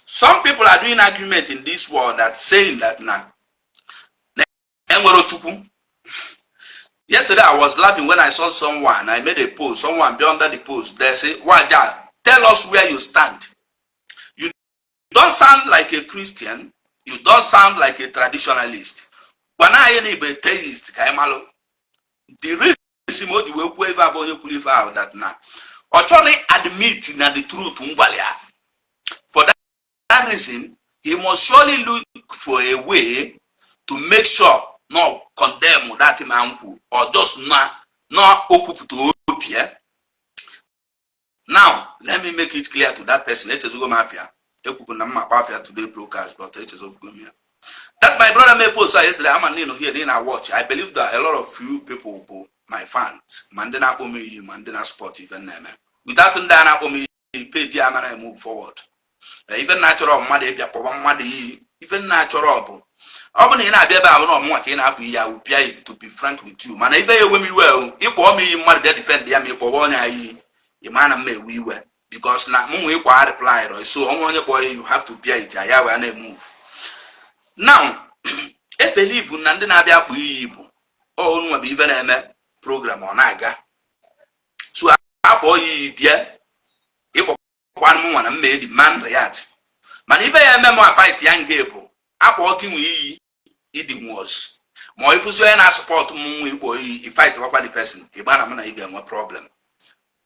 Some people are doing argument in this world that saying that na enwere Chukwu. Yesterday I was laughing when I saw someone. I made a post, someone be under the post. They say, "Waja, tell us where you stand. You don't sound like a Christian, you don't sound like a traditionalist. Gwana anyị na ịbụ atheist ka anyị malụ." The reason o ji wee kwuo ife abụ, onye kwuru ife ahụ, that na ọ chọrọ admit na the truth ngwali ya. For that reason, he must surely look for a way to make sure no condemn that man kwu or just na okwupụta obi ya. Now let me make it clear to that person. Echezogo m afia ekwupụ na mma akpa afia today broadcast, but echezogo m ya. That my brother made post yesterday, ama nino here na watch. I believe that a lot of few people bụ my fans, ma ndị na-akpọ m iyi, ma ndị na-support ife na-eme. Without ndị a na-akpọ m iyi, page a mara move forward. Ife na-achọrọ mmadụ ịbịa kpọba mmadụ iyi, ife na-achọrọ bụ ọ bụ na ị na-abịa ebe ahụ na ọmụnwa ka ị na-apụ iyi awụ pịa yi, to be frank with you. Mana ife ya ewe m iwe o, ịkpọọ m iyi, mmadụ bịa defend ya, ma ịkpọwa onye iyi, ị ma na m ewe iwe, because na mụ nwe ịkwa reply rọ. So ọnwa onye kpọọ ya, you have to bear it. Ya wee na-emove. Now, e believe na ndị na-abịa apụ iyi bụ onunwa bụ ife na-eme program ọ na-aga. So akpọ ya iyi die, ịkpọkwa m nwa na mma edi man react. Mana ife ya eme m a fight ya nga bụ akpọ gị nwe iyi ịdị nwos, ma ọ ịfụzi onye na-asupport m nwa ikpo iyi, ifight wakwa the person, ịgba na m na ị ga-enwe problem.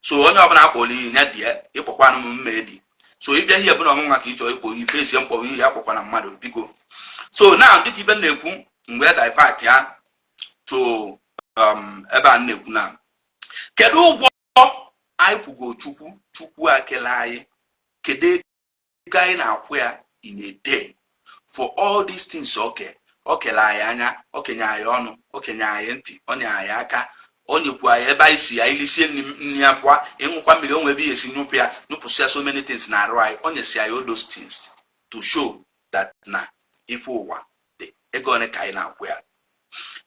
So onye ọbụla akpọrọ iyi ya die, ịkpọkwanụ m mma edi. So ịbịa ihe bụ na ọmụnwa ka ị chọrọ ikpo iyi, fesie mkpọrọ iyi, akpọkwana mmadụ, biko. So now, dịka ife m na-ekwu, mgbe divert ya to ebe a m na-ekwu na kedu ụgwọ anyị kwugo Chukwu? Chukwu akele anyị, kedu ego anyị na-akwụ ya in a day for all these things? Oke o kele anyị anya, o kenye anyị ọnụ, o kenye anyị ntị, o nye anyị aka, o nyekwu anyị ebe anyị si anyị lisie nri ya pụa, ịṅụkwa mmiri, o nwebe ihe esi nyụpụ ya, nyụpụsịa so many things na arụ anyị. O nyesi anyị all those things to show that na ife ụwa dị. Ego one ka anyị na-akwụ ya?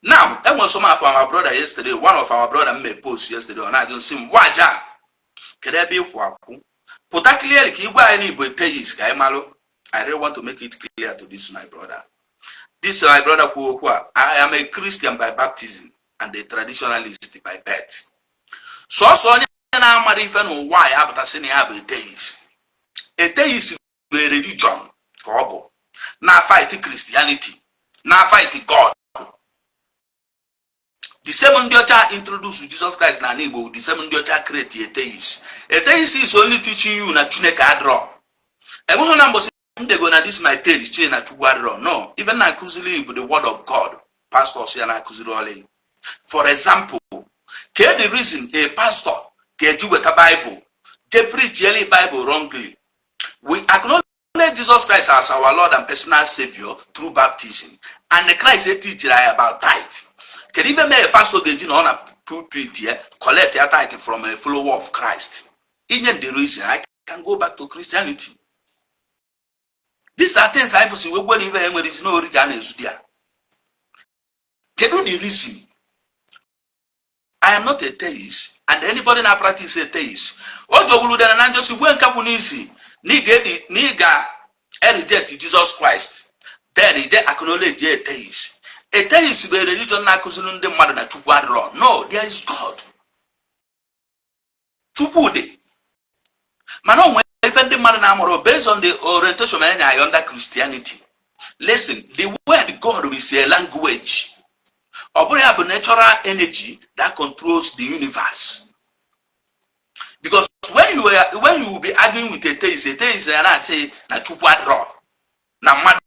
Now, enwere some of our brother yesterday, one of our brother m post yesterday, ọ na-ajụ nsị m, "Waja, kedu ebe ịkwụ akwụ? Pụta clearly ka igwe anyị na igbo atheist ka anyị malụ." I really want to make it clear to this my brother. This my brother kwuo okwu a, I am a Christian by baptism and a traditionalist by birth. Sọsọ onye na-amara ife n'ụwa ya apụtasị na ya bụ atheist. Atheist bụ a religion ka ọ bụ na fight Christianity, na fight God. The same ndị ọcha introduce Jesus Christ na ala Igbo, the same ndị ọcha create atheist. Atheist is only teaching you na Chineke adịrọ. Enweghị na mbọsị ndego na this my page chie na Chukwu adịrọ. No, even na akụziri bụ the word of God, pastors ya na-akụziri ọlị. For example, ke the reason a pastor ga-eji weta Bible je preach eli Bible wrongly? We acknowledge Jesus Christ as our Lord and personal Savior through baptism, and the Christ teachiri anyị about tithe. Kedu ife mere pastor ga-eji na ọ na pulpit ya collect ya tithe from a follower of Christ? Inye the reason, I can go back to Christianity. These are things I foresee wee gwere ife ya nwere isi n'ori ka a na-ezu di ya. Kedu the reason? I am not a theist, and anybody na practice a theist, o jogburu dara na njosi gwe nkapụ n'isi na ị ga-reject Jesus Christ. Then ije acknowledge atheist. Atheist bụ religion na-akụziri ndị mmadụ na Chukwu adịrọ. No, there is God. Chukwu dị, mana o nwere ife ndị mmadụ na-amụrụ based on the orientation enye anyị under Christianity. Listen, the word God is a language. Ọ bụrụ ya bụ natural energy that controls the universe, because when you will be arguing with atheist, atheist ya na-asị na Chukwu adịrọ, na mmadụ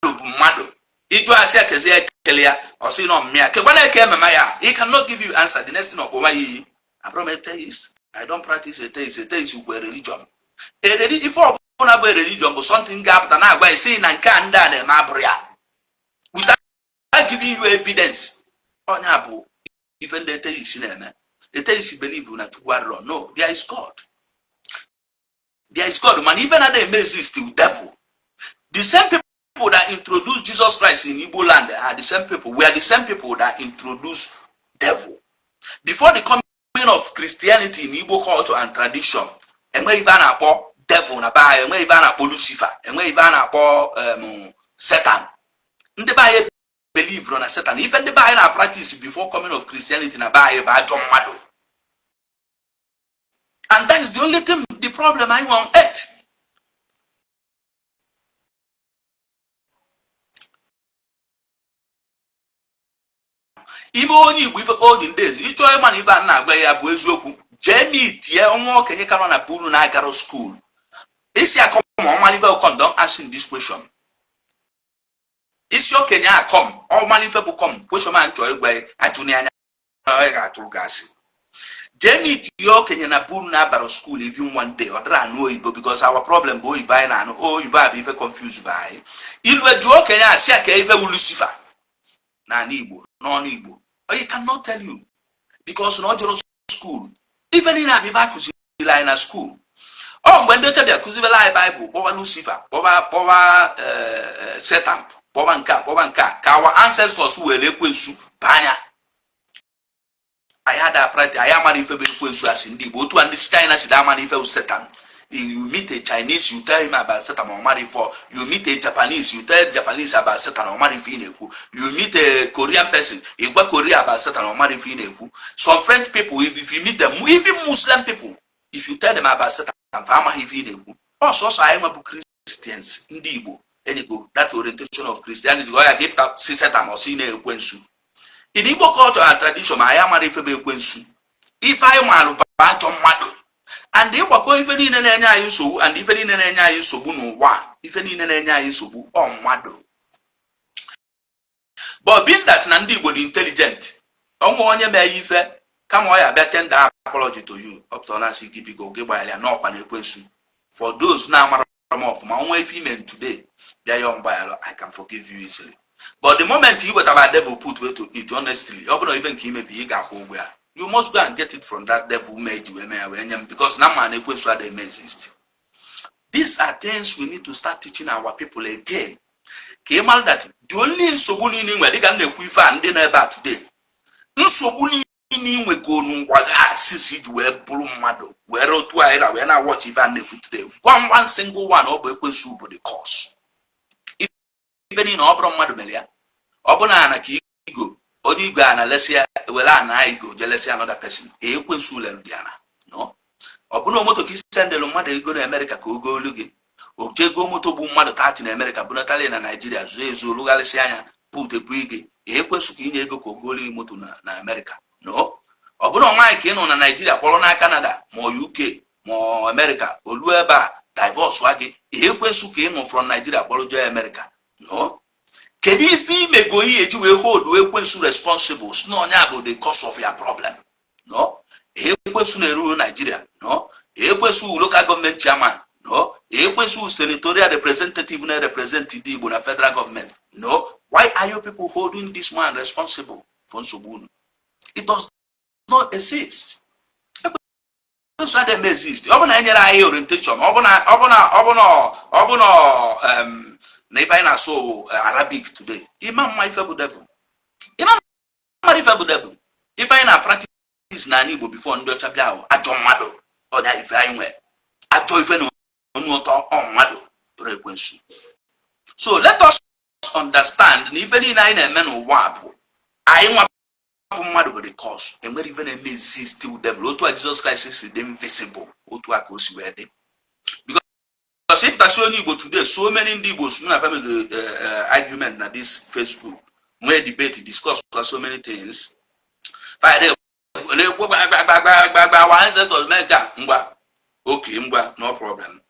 bụ mmadụ. Ịjụ asị ekezi ekele ya, ọ sị nọ mmịa kekwana eke ememe ya. He cannot give you answer. The next thing, ọkpọwa ya iyi. Abụrụ m atheist, I don't practice atheist. Atheist bụ religion. Ife ọbụla bụ religion bụ something ga-apụta na-agwa ya sị na nke a ndị a na-eme abụrụ ya without giving you evidence. Onye a bụ ife ndị atheist na-eme. Atheist believe na Chukwu adịrọ. No, there is God, there is God, mana ife na eme exist, devil. The same people that introduced Jesus Christ in Igbo land are the same people, we are the same people that introduced devil. Before the coming of Christianity in Igbo culture and tradition, enweghị ife a na-akpọ devil na be anyị, enweghị ife a na-akpọ Lucifer, enweghị ife a na-akpọ Satan. Ndị be anyị believe na Satan. Ife ndị be anyị na practice before coming of Christianity na be anyị bụ ajọ mmadụ, and that is the only thing, the problem anyị nwe on earth. Ime onye Igbo ife olden days, ịchọọ ịma na ife a na-agwa ya bụ eziokwu, jee meetie nwa okenye ka nọ na buru na-agara school isi akọ ma ọmalife come. Don't ask him this question. Isi okenye a come ọmalife bụ come question ma nchọ ịgwa ajụni anya ọ ga-atụrụ gị asị. Jee meetie okenye na buru na-abara school even one day, ọ dịrị anụ oyibo, because our problem bụ oyibo anyị na-anụ. Oyibo a bụ ife confuse bụ anyị. Ilu eju okenye a si a ka ife wu Lucifer n'ala Igbo n'ọnụ Igbo, he cannot tell you, because na ọ jụrụ school. Ife niile abụ ife akụziri anyị na school. Ọ mgbe ndị ọcha bịa kụzibere anyị Baịbụl, kpọwa Lucifer, kpọwa Satan, kpọwa nke a, kpọwa nke a, ka our ancestors were ekwensu banya anyị ada practice. Anyị amara ife bụ ekwensu asị ndị Igbo. Otu a ndị China si da amara ife bụ Satan. You meet a Chinese, you tell him about Satan, ọ mara ife. You meet a Japanese, you tell Japanese about Satan, ọ mara ife ị na-ekwu. You meet a Korean person, ị gwa Korea about Satan, ọ mara ife ị na-ekwu. Some French people, if you meet them, even Muslim people, if you tell them about Satan, fa amaghị ife ị na-ekwu. Ọsọsọ anyị nwe bụ Christians, ndị Igbo enyego that orientation of Christianity. Ọ ya ka ịpụta si Satan, ọ si na-ekwensu. In Igbo culture and tradition, anyị amara ife bụ ekwensu. Ife anyị marụ bụ ajọ mmadụ. And ịgbakọ ife niile na-enye anyị nsogbu, and ife niile na-enye anyị nsogbu n'ụwa, ife niile na-enye anyị nsogbu, ọ mmadụ. But being that na ndị Igbo dị intelligent, ọnwa onye mee ife, kama ọ ya abịa tender apology to you, ọpụta na-asị gị biko gị gbanyere ya n'ọkwa na ekwensu. For those na-amara m ọfụma, ọnwa ife ime today, bịa yọọ mgbaghara, I can forgive you easily. But the moment you wetara devil put way to it, honestly, ọ bụrụ na ife nke imebi, ị ga-akwụ ụgwọ ya. You must go and get it from that devil mee ji wee mee ya wee nye m, because na mma na ekwensu adịghị eme exist. These are things we need to start teaching our people again, ka ị mara that the only nsogbu niile ị nwere, dịka m na-ekwu ife a ndị nọ ebe a today, nsogbu niile ị nwego n'ụwa ga since iji wee bụrụ mmadụ wee otu anyị na wee na-watch ife a na-ekwu today, one single one, ọ bụ ekwensu bụ the cause. Ife niile ọ bụrụ mmadụ mere ya, ọ bụ na ana ka igo onye igwe ana lesịa were ana igo je lesịa another person, ekwensu lere dị ana. No, ọ bụrụ moto ka isendịlụ mmadụ ego na Amerịka ka o goolu gị, o jee goo moto bụ mmadụ 30 na Amerịka bunatara na Naijiria, zuo ezu lụgharịsị anya put ebu gị, ekwensu ka inye ego ka o goolu gị moto na Amerịka. No, ọ bụrụ nwaanyị ka ị nọ na Naijiria kpọrọ na Canada ma UK ma Amerịka, olu ebe a divorce gị, ekwensu ka ị nọ from Naijiria kpọrọ jee Amerịka. No, kedu ife imego ihe eji wee hold ekwensu responsible si na onye a bụ the cause of your problem? No, ekwensu na-eru Naijiria. No, ekwensu local government chairman. No, ekwensu senatorial representative na-represent ndị Igbo na federal government. No, why are you people holding this man responsible for nsogbu unu? It does not exist. Ekwensu adịghị exist. Ọ bụ na enyere anyị orientation, ọ bụ na ọ bụ na ọ bụ na ọ bụ na na ife anyị na-asụ Arabic today, ịma mma ife bụ devil, ịma mma ife bụ devil. Ife anyị na practice n'ala Igbo before ndị ọcha bịa ahụ, ajọ mmadụ, ọnya ife anyị nwere, ajọ ife na onu ụtọ, ọ mmadụ bụrụ ekwensu. So let us us understand na ife niile anyị na-eme n'ụwa a bụ anyị nwa bụ mmadụ bụ the cause. Enwere ife na-eme exist till devil. Otu a Jesus Christ si dị invisible, otu a ka o si wee dị, because if tasị onye Igbo today, so many ndị Igbo na family argument na this Facebook, nwee debate, discuss so many things. Friday na-ekwu gbagbagbagbagba, our ancestors mee ka ngwa, okay, ngwa, no problem.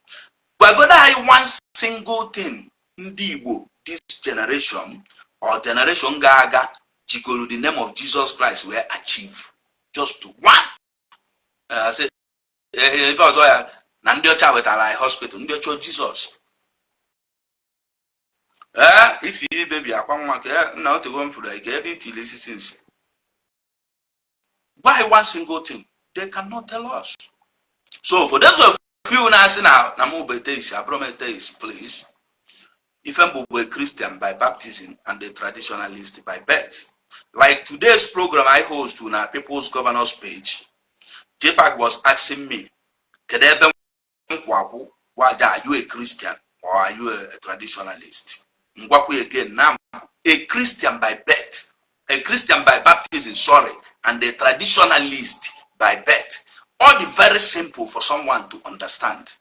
Gwagodo anyị one single thing ndị Igbo this generation or generation ga-aga jikọrọ the name of Jesus Christ wee achieve, just one. Say, ife ọzọ ya na ndị ọcha wetara anyị hospital, ndị ọcha Jesus. Ee, ifi bebi akwa nwa ka nna otego m furu ka ebe itili isi since. Why one single thing? They cannot tell us. So for those of you na-asị na mụ bụ atheist, abụrụ m atheist, please. Ife mbụ bụ a Christian by baptism and a traditionalist by birth. Like today's program I host na People's Governors page, JPAC was asking me, kedu ebe nkwakwu waja, are you a Christian or are you a traditionalist? Ngwakwu again, now a Christian by birth, a Christian by baptism, sorry, and a traditionalist by birth. All the very simple for someone to understand.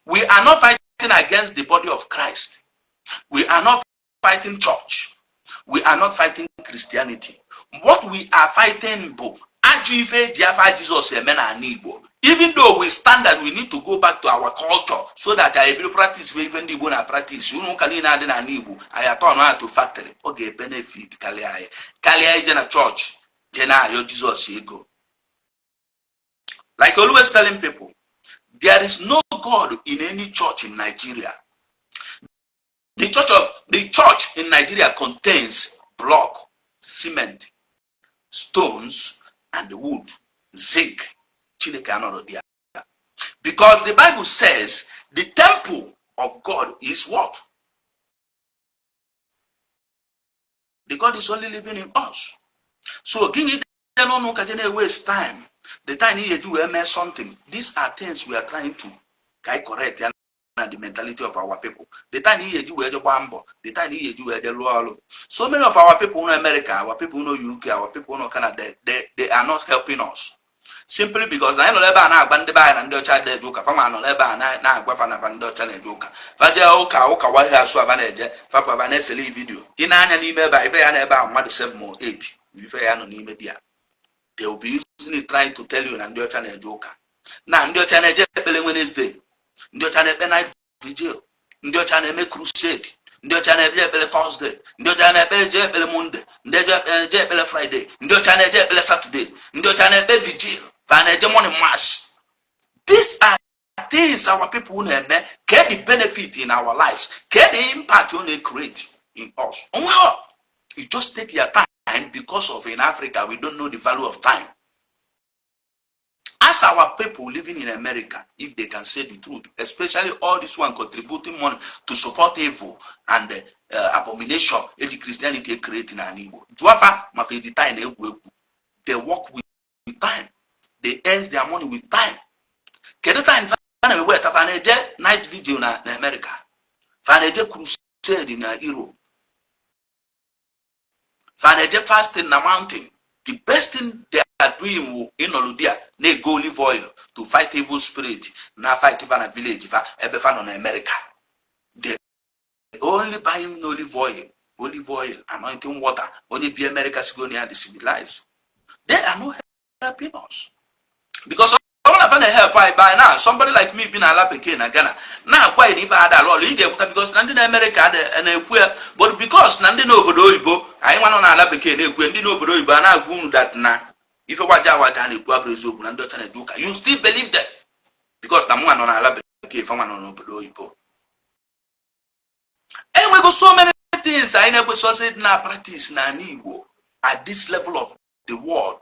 We are not fighting against the body of Christ. We are not fighting church. We are not fighting Christianity. What we are fighting bụ ajọ ife eji afa Jizọs eme n'ala Igbo. Even though we stand that we need to go back to our culture so that anyị ebido practice bụ ife ndị Igbo na practice, ụlọ ụka niile adị n'ala Igbo anyị atọ ọnụ to factory, ọ ga-ebenefit karịa anyị karịa ije na chọọchị jee na-ayọ Jizọs ego. Like always telling people, there is no God in any church in Nigeria. The church in Nigeria contains block, cement, stones, and wood, zinc. Chineke anọrọ there. Because the Bible says the temple of God is what? The God is only living in us. So gịnị dị n'ụlọ ụka je na-waste time? The time ị ga-eji wee mee something. These are things we are trying to ka anyị correct ya na the mentality of our people. The time ị ga-eji wee je gbaa mbọ, the time ị ga-eji wee je lụọ ọrụ. So many of our people in America, our people in UK, our people in Canada, they are not helping us. Simply because na anyị nọ ebe a na-agba ndị be anyị na ndị ọcha na-eje ụka, fa ma nọ ebe a na-agwa fa na fa ndị ọcha na-eje ụka, fa jee ụka, ụka waghị asụ aba na-eje, fapụ aba na-esele video. Ị na-anya n'ime ebe a, ife ya na ebe a mmadụ 7 or 8, ife ya nọ n'ime di ya, they will be using it trying to tell you na ndị ọcha na-eje ụka, na ndị ọcha na-eje ekpere Wednesday, ndị ọcha na-ekpe night vigil, ndị ọcha na-eme crusade, ndị ọcha na-eje ekpere Thursday, ndị ọcha na-ekpe eje ekpere Monday, ndị ọcha na-eje ekpere Friday, ndị ọcha na-eje ekpere Saturday, ndị ọcha na-ekpe vigil, fa na-eje morning mass. These are things our people na-eme. Get the benefit in our lives, get the impact ọ na-create in us. Onwe you just take your time, because of in Africa we don't know the value of time. Ask our people living in America if they can say the truth, especially all this one contributing money to support evil and abomination eji Christianity create na Igbo. Jụọ ma fa eji time na-egwu egwu. They work with time. They earn their money with time. Kedu time fa na-eweta? Fa na-eje night vigil na America? Fa na-eje crusade na Europe? Fa na-eje fasting na mountain? The best thing they are doing wụ ịnọlụ there na-ego olive oil to fight evil spirit na fight fa na village fa ebe fa nọ na America. They only buying olive oil, olive oil, anointing water. Onye bi America sigo na ya dị civilized. They are not helping us, because ọ bụrụ na fa na-help anyị by now, somebody like me bi n'ala bekee na Ghana na-agwa anyị na ife ada alụ ọlụ, ị ga-ekwuta, because na ndị na-Amerịka na-ekwu ya. But because na ndị n'obodo oyibo, anyị nwa nọ n'ala bekee na-ekwu ya, ndị n'obodo oyibo a na-agwa unu that na ife waja awaja na-ekwu abụrụ eziokwu, na ndị ọcha na-eje ụka, you still believe them, because na mụnwa nọ n'ala bekee, ife nwa nọ n'obodo oyibo. Enwego so many things anyị na-ekwesị ịdị na practice n'ala Igbo at this level of the world.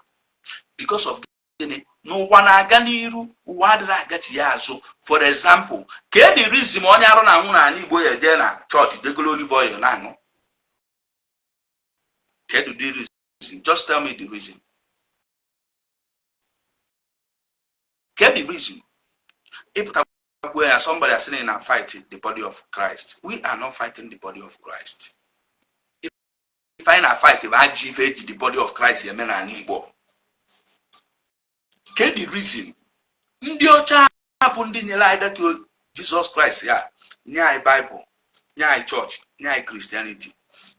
Because of gịnị? N'ụwa na-aga n'iru, ụwa adịrị agachi ya azụ. For example, ka the reason onye arụ na anwụ n'ala Igbo ya eje na chọọchị degolo olive oil na-aṅụ? Kedu the reason? Just tell me the reason. Get the reason. Ịpụta kwuo ya, somebody asị na fight the body of Christ. We are not fighting the body of Christ. Ife anyị na-fight bụ ajọ ife eji the body of Christ eme n'ala Igbo. Ke the reason ndị ọcha bụ ndị nyere anyị that Jesus Christ ya, nye anyị Bible, nye anyị church, nye anyị Christianity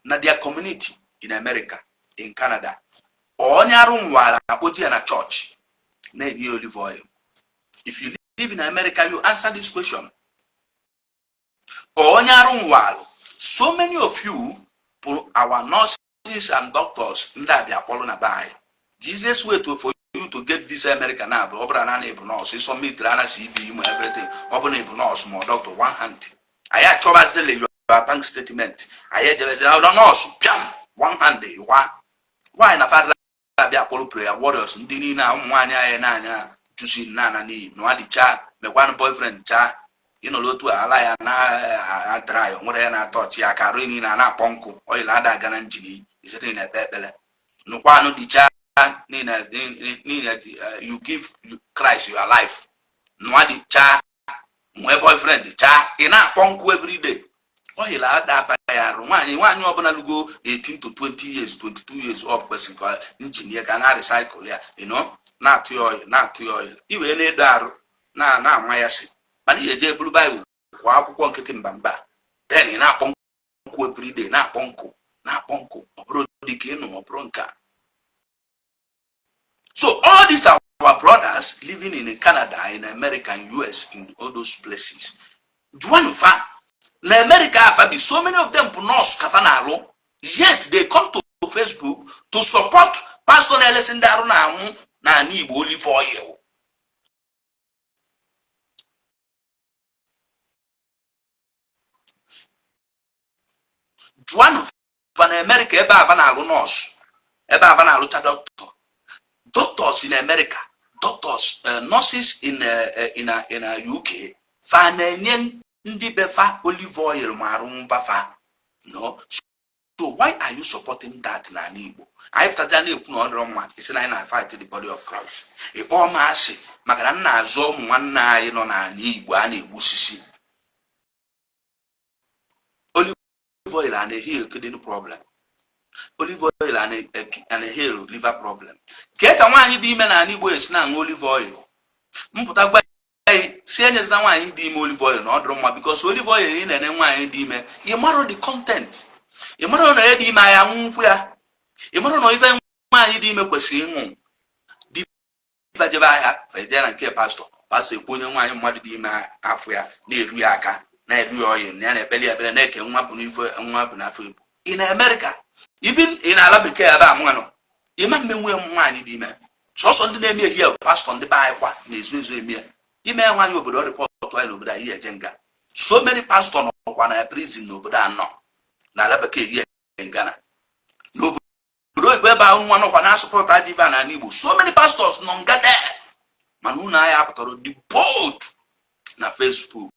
na their community in America, in Canada, onye arụ nwara akpọji ya na chọọchị na-enye ya olive oil? If you live in America, you answer this question. Onye arụ nwalụ, so many of you bụ our nurses and doctors, ndị abịa kpọrọ na be anyị. The easiest way for you to get visa America na bụ ọ bụrụ na ịbụ nọọsụ, ị submit ana CV ma everything. Ọ bụrụ na ịbụ nọọsụ ma ọ doctor, one hand anyị achọbazidele your bank statement, anyị ejebezila ụlọ nọọsụ pịam, one hand wa. Nwaanyị na fadra abịa kpọrọ prayer warriors, ndị niile a ụmụ nwaanyị anyị na-anya jusi nana n'iyi nụa dịcha mekwanụ boyfriend chaa ịnọrọ otu ala ya na-adara ya nwere ya na-atọ ọchị aka arụ niile a na-akpọ nkụ oil ada aga na engine isere na-ekpe ekpere nụkwanụ dịcha niile. You give Christ your life, nụa dịcha nwee boyfriend chaa, ị na-akpọ nkụ everyday, oil ada aba ya arụ. Nwaanyị ọbụla lugo 18 to 20 years, 22 years up, kwesịrị ka engine ya ka na recycle ya, na-atụ ya oil, na-atụ ya oil, iwee na-edo arụ na na-ama ya si. Mana ihe eje eburu Baịbụl kwa akwụkwọ nkịtị mba mba, then ị na-akpọ nkụ everyday, na-akpọ nkụ, na-akpọ nkụ, ọ bụrụ dịka ịnụ, ọ bụrụ nke a. So all these our brothers living in Canada, in America, in US, in all those places, jụanụ fa. Na America afa bi, so many of them bụ nurse kafa na-alụ, yet they come to Facebook to support pastor na-elesi ndị arụ na-anwụ n'ala Igbo olive oil. Jụanụ fa na America ebe ava na-alụ nọọsụ, ebe ava na-alụcha doctor, doctors in America, doctors, nurses in UK, fa na-enye ndị befa olive oil ma arụ mbafa no. So why are you supporting that n'ala Igbo? Anyị pụtaja na-ekwu na ọ dịrọ mma, isi na anyị na-fight the body of Christ. Ịkpọọ m asị maka na m na-azụ ụmụ nwanne anyị nọ n'ala Igbo a na-egbusisi. Olive oil a na-heal kidney problem, olive oil a na-heal liver problem. Kee ka nwaanyị dị ime n'ala Igbo esi na-aṅụ olive oil? Mpụta gwa si enyezina nwaanyị dị ime olive oil na ọ dịrọ mma, because olive oil ị na-ene nwaanyị dị ime, ị marọ the content, ị marọ na ya dị ime ya nkwụ ya, ị marọ na ife nwaanyị dị ime kwesịrị ịṅụ dị jebe ahịa feje na nke pastọ. Pastọ ekwu onye nwaanyị mmadụ dị ime afọ ya na-eru ya aka, na-eru ya oil na ya na-ekpeli ekpere na-eke nwa bụ n'ife nwa bụ n'afọ ebu. In America, even in ala bekee ebe a mụnwa nọ, ịma mmenwu nwaanyị dị ime. Sọsọ ndị na-eme ehi ya pastọ ndị be anyị kwa na-ezu ezu eme ya. Ime nwaanyị obodo report anyị n'obodo anyị eje nga. So many pastọ nọkwa na prison n'obodo anọ na ala bekee hie ngana n'obodo oyibo ebe ahụ nwa nọkwa na support ajọ ife a n'ala Igbo. So many pastors nọ nga there, mana unu anyị apụtara the bold na Facebook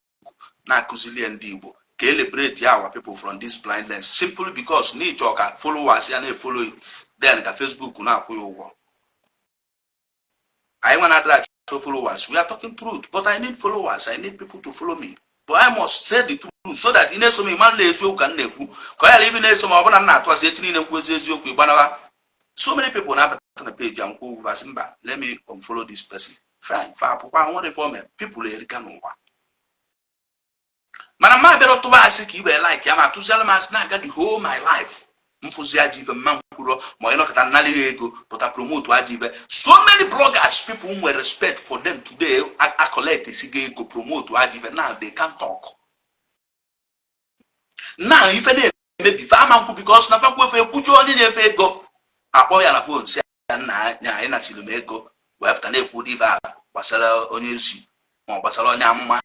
na-akụzili ndị Igbo ka e liberate our people from this blindness, simply because na ịchọ ka followers ya na-e follow, then ka Facebook na-akwụ ya ụgwọ. Anyị nwa na-adịrị achọ followers. We are talking truth, but I need followers. I need people to follow me, but I must say the truth so that ị na-eso m, ịma na eziokwu ka m na-ekwu, ka ọ ghara ibi na-eso m ọ bụla m na-atụ asị echi niile nkwu ezi eziokwu ịgbanawa. So many people na-abata na page nkwụ ụgwọ asị, "Mba, let me unfollow this person." Fine, fa akwụkwọ nwere form people erika n'ụwa, mana mma bịara tụba asị ka i wee like ya ma tụziara m asị na-aga the whole my life mfụzi ajọ ife mma nkwuro ma onye nọkọta nnalịghị ego pụta promote ajọ ife. So many bloggers, people nwere respect for them today, a collect esigo ego promote ajọ ife. Now they can't talk. Now ife na-emebi fe ama nkwụ because na fakwu efe ekwuju onye na-efe ego akpọ ya na phone si ya nna nya anyị nasịrị m ego wee pụta na-ekwu ụdị ife a gbasara onye ozi ma ọ gbasara onye amụma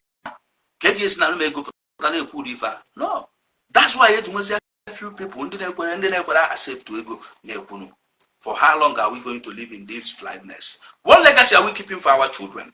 ka eji esi na m ego pụta na-ekwu ụdị ife a. No, that's why eji nwezi few people ndị na-ekwere accept ego na-ekwunu. For how long are we going to live in this blindness? What legacy are we keeping for our children?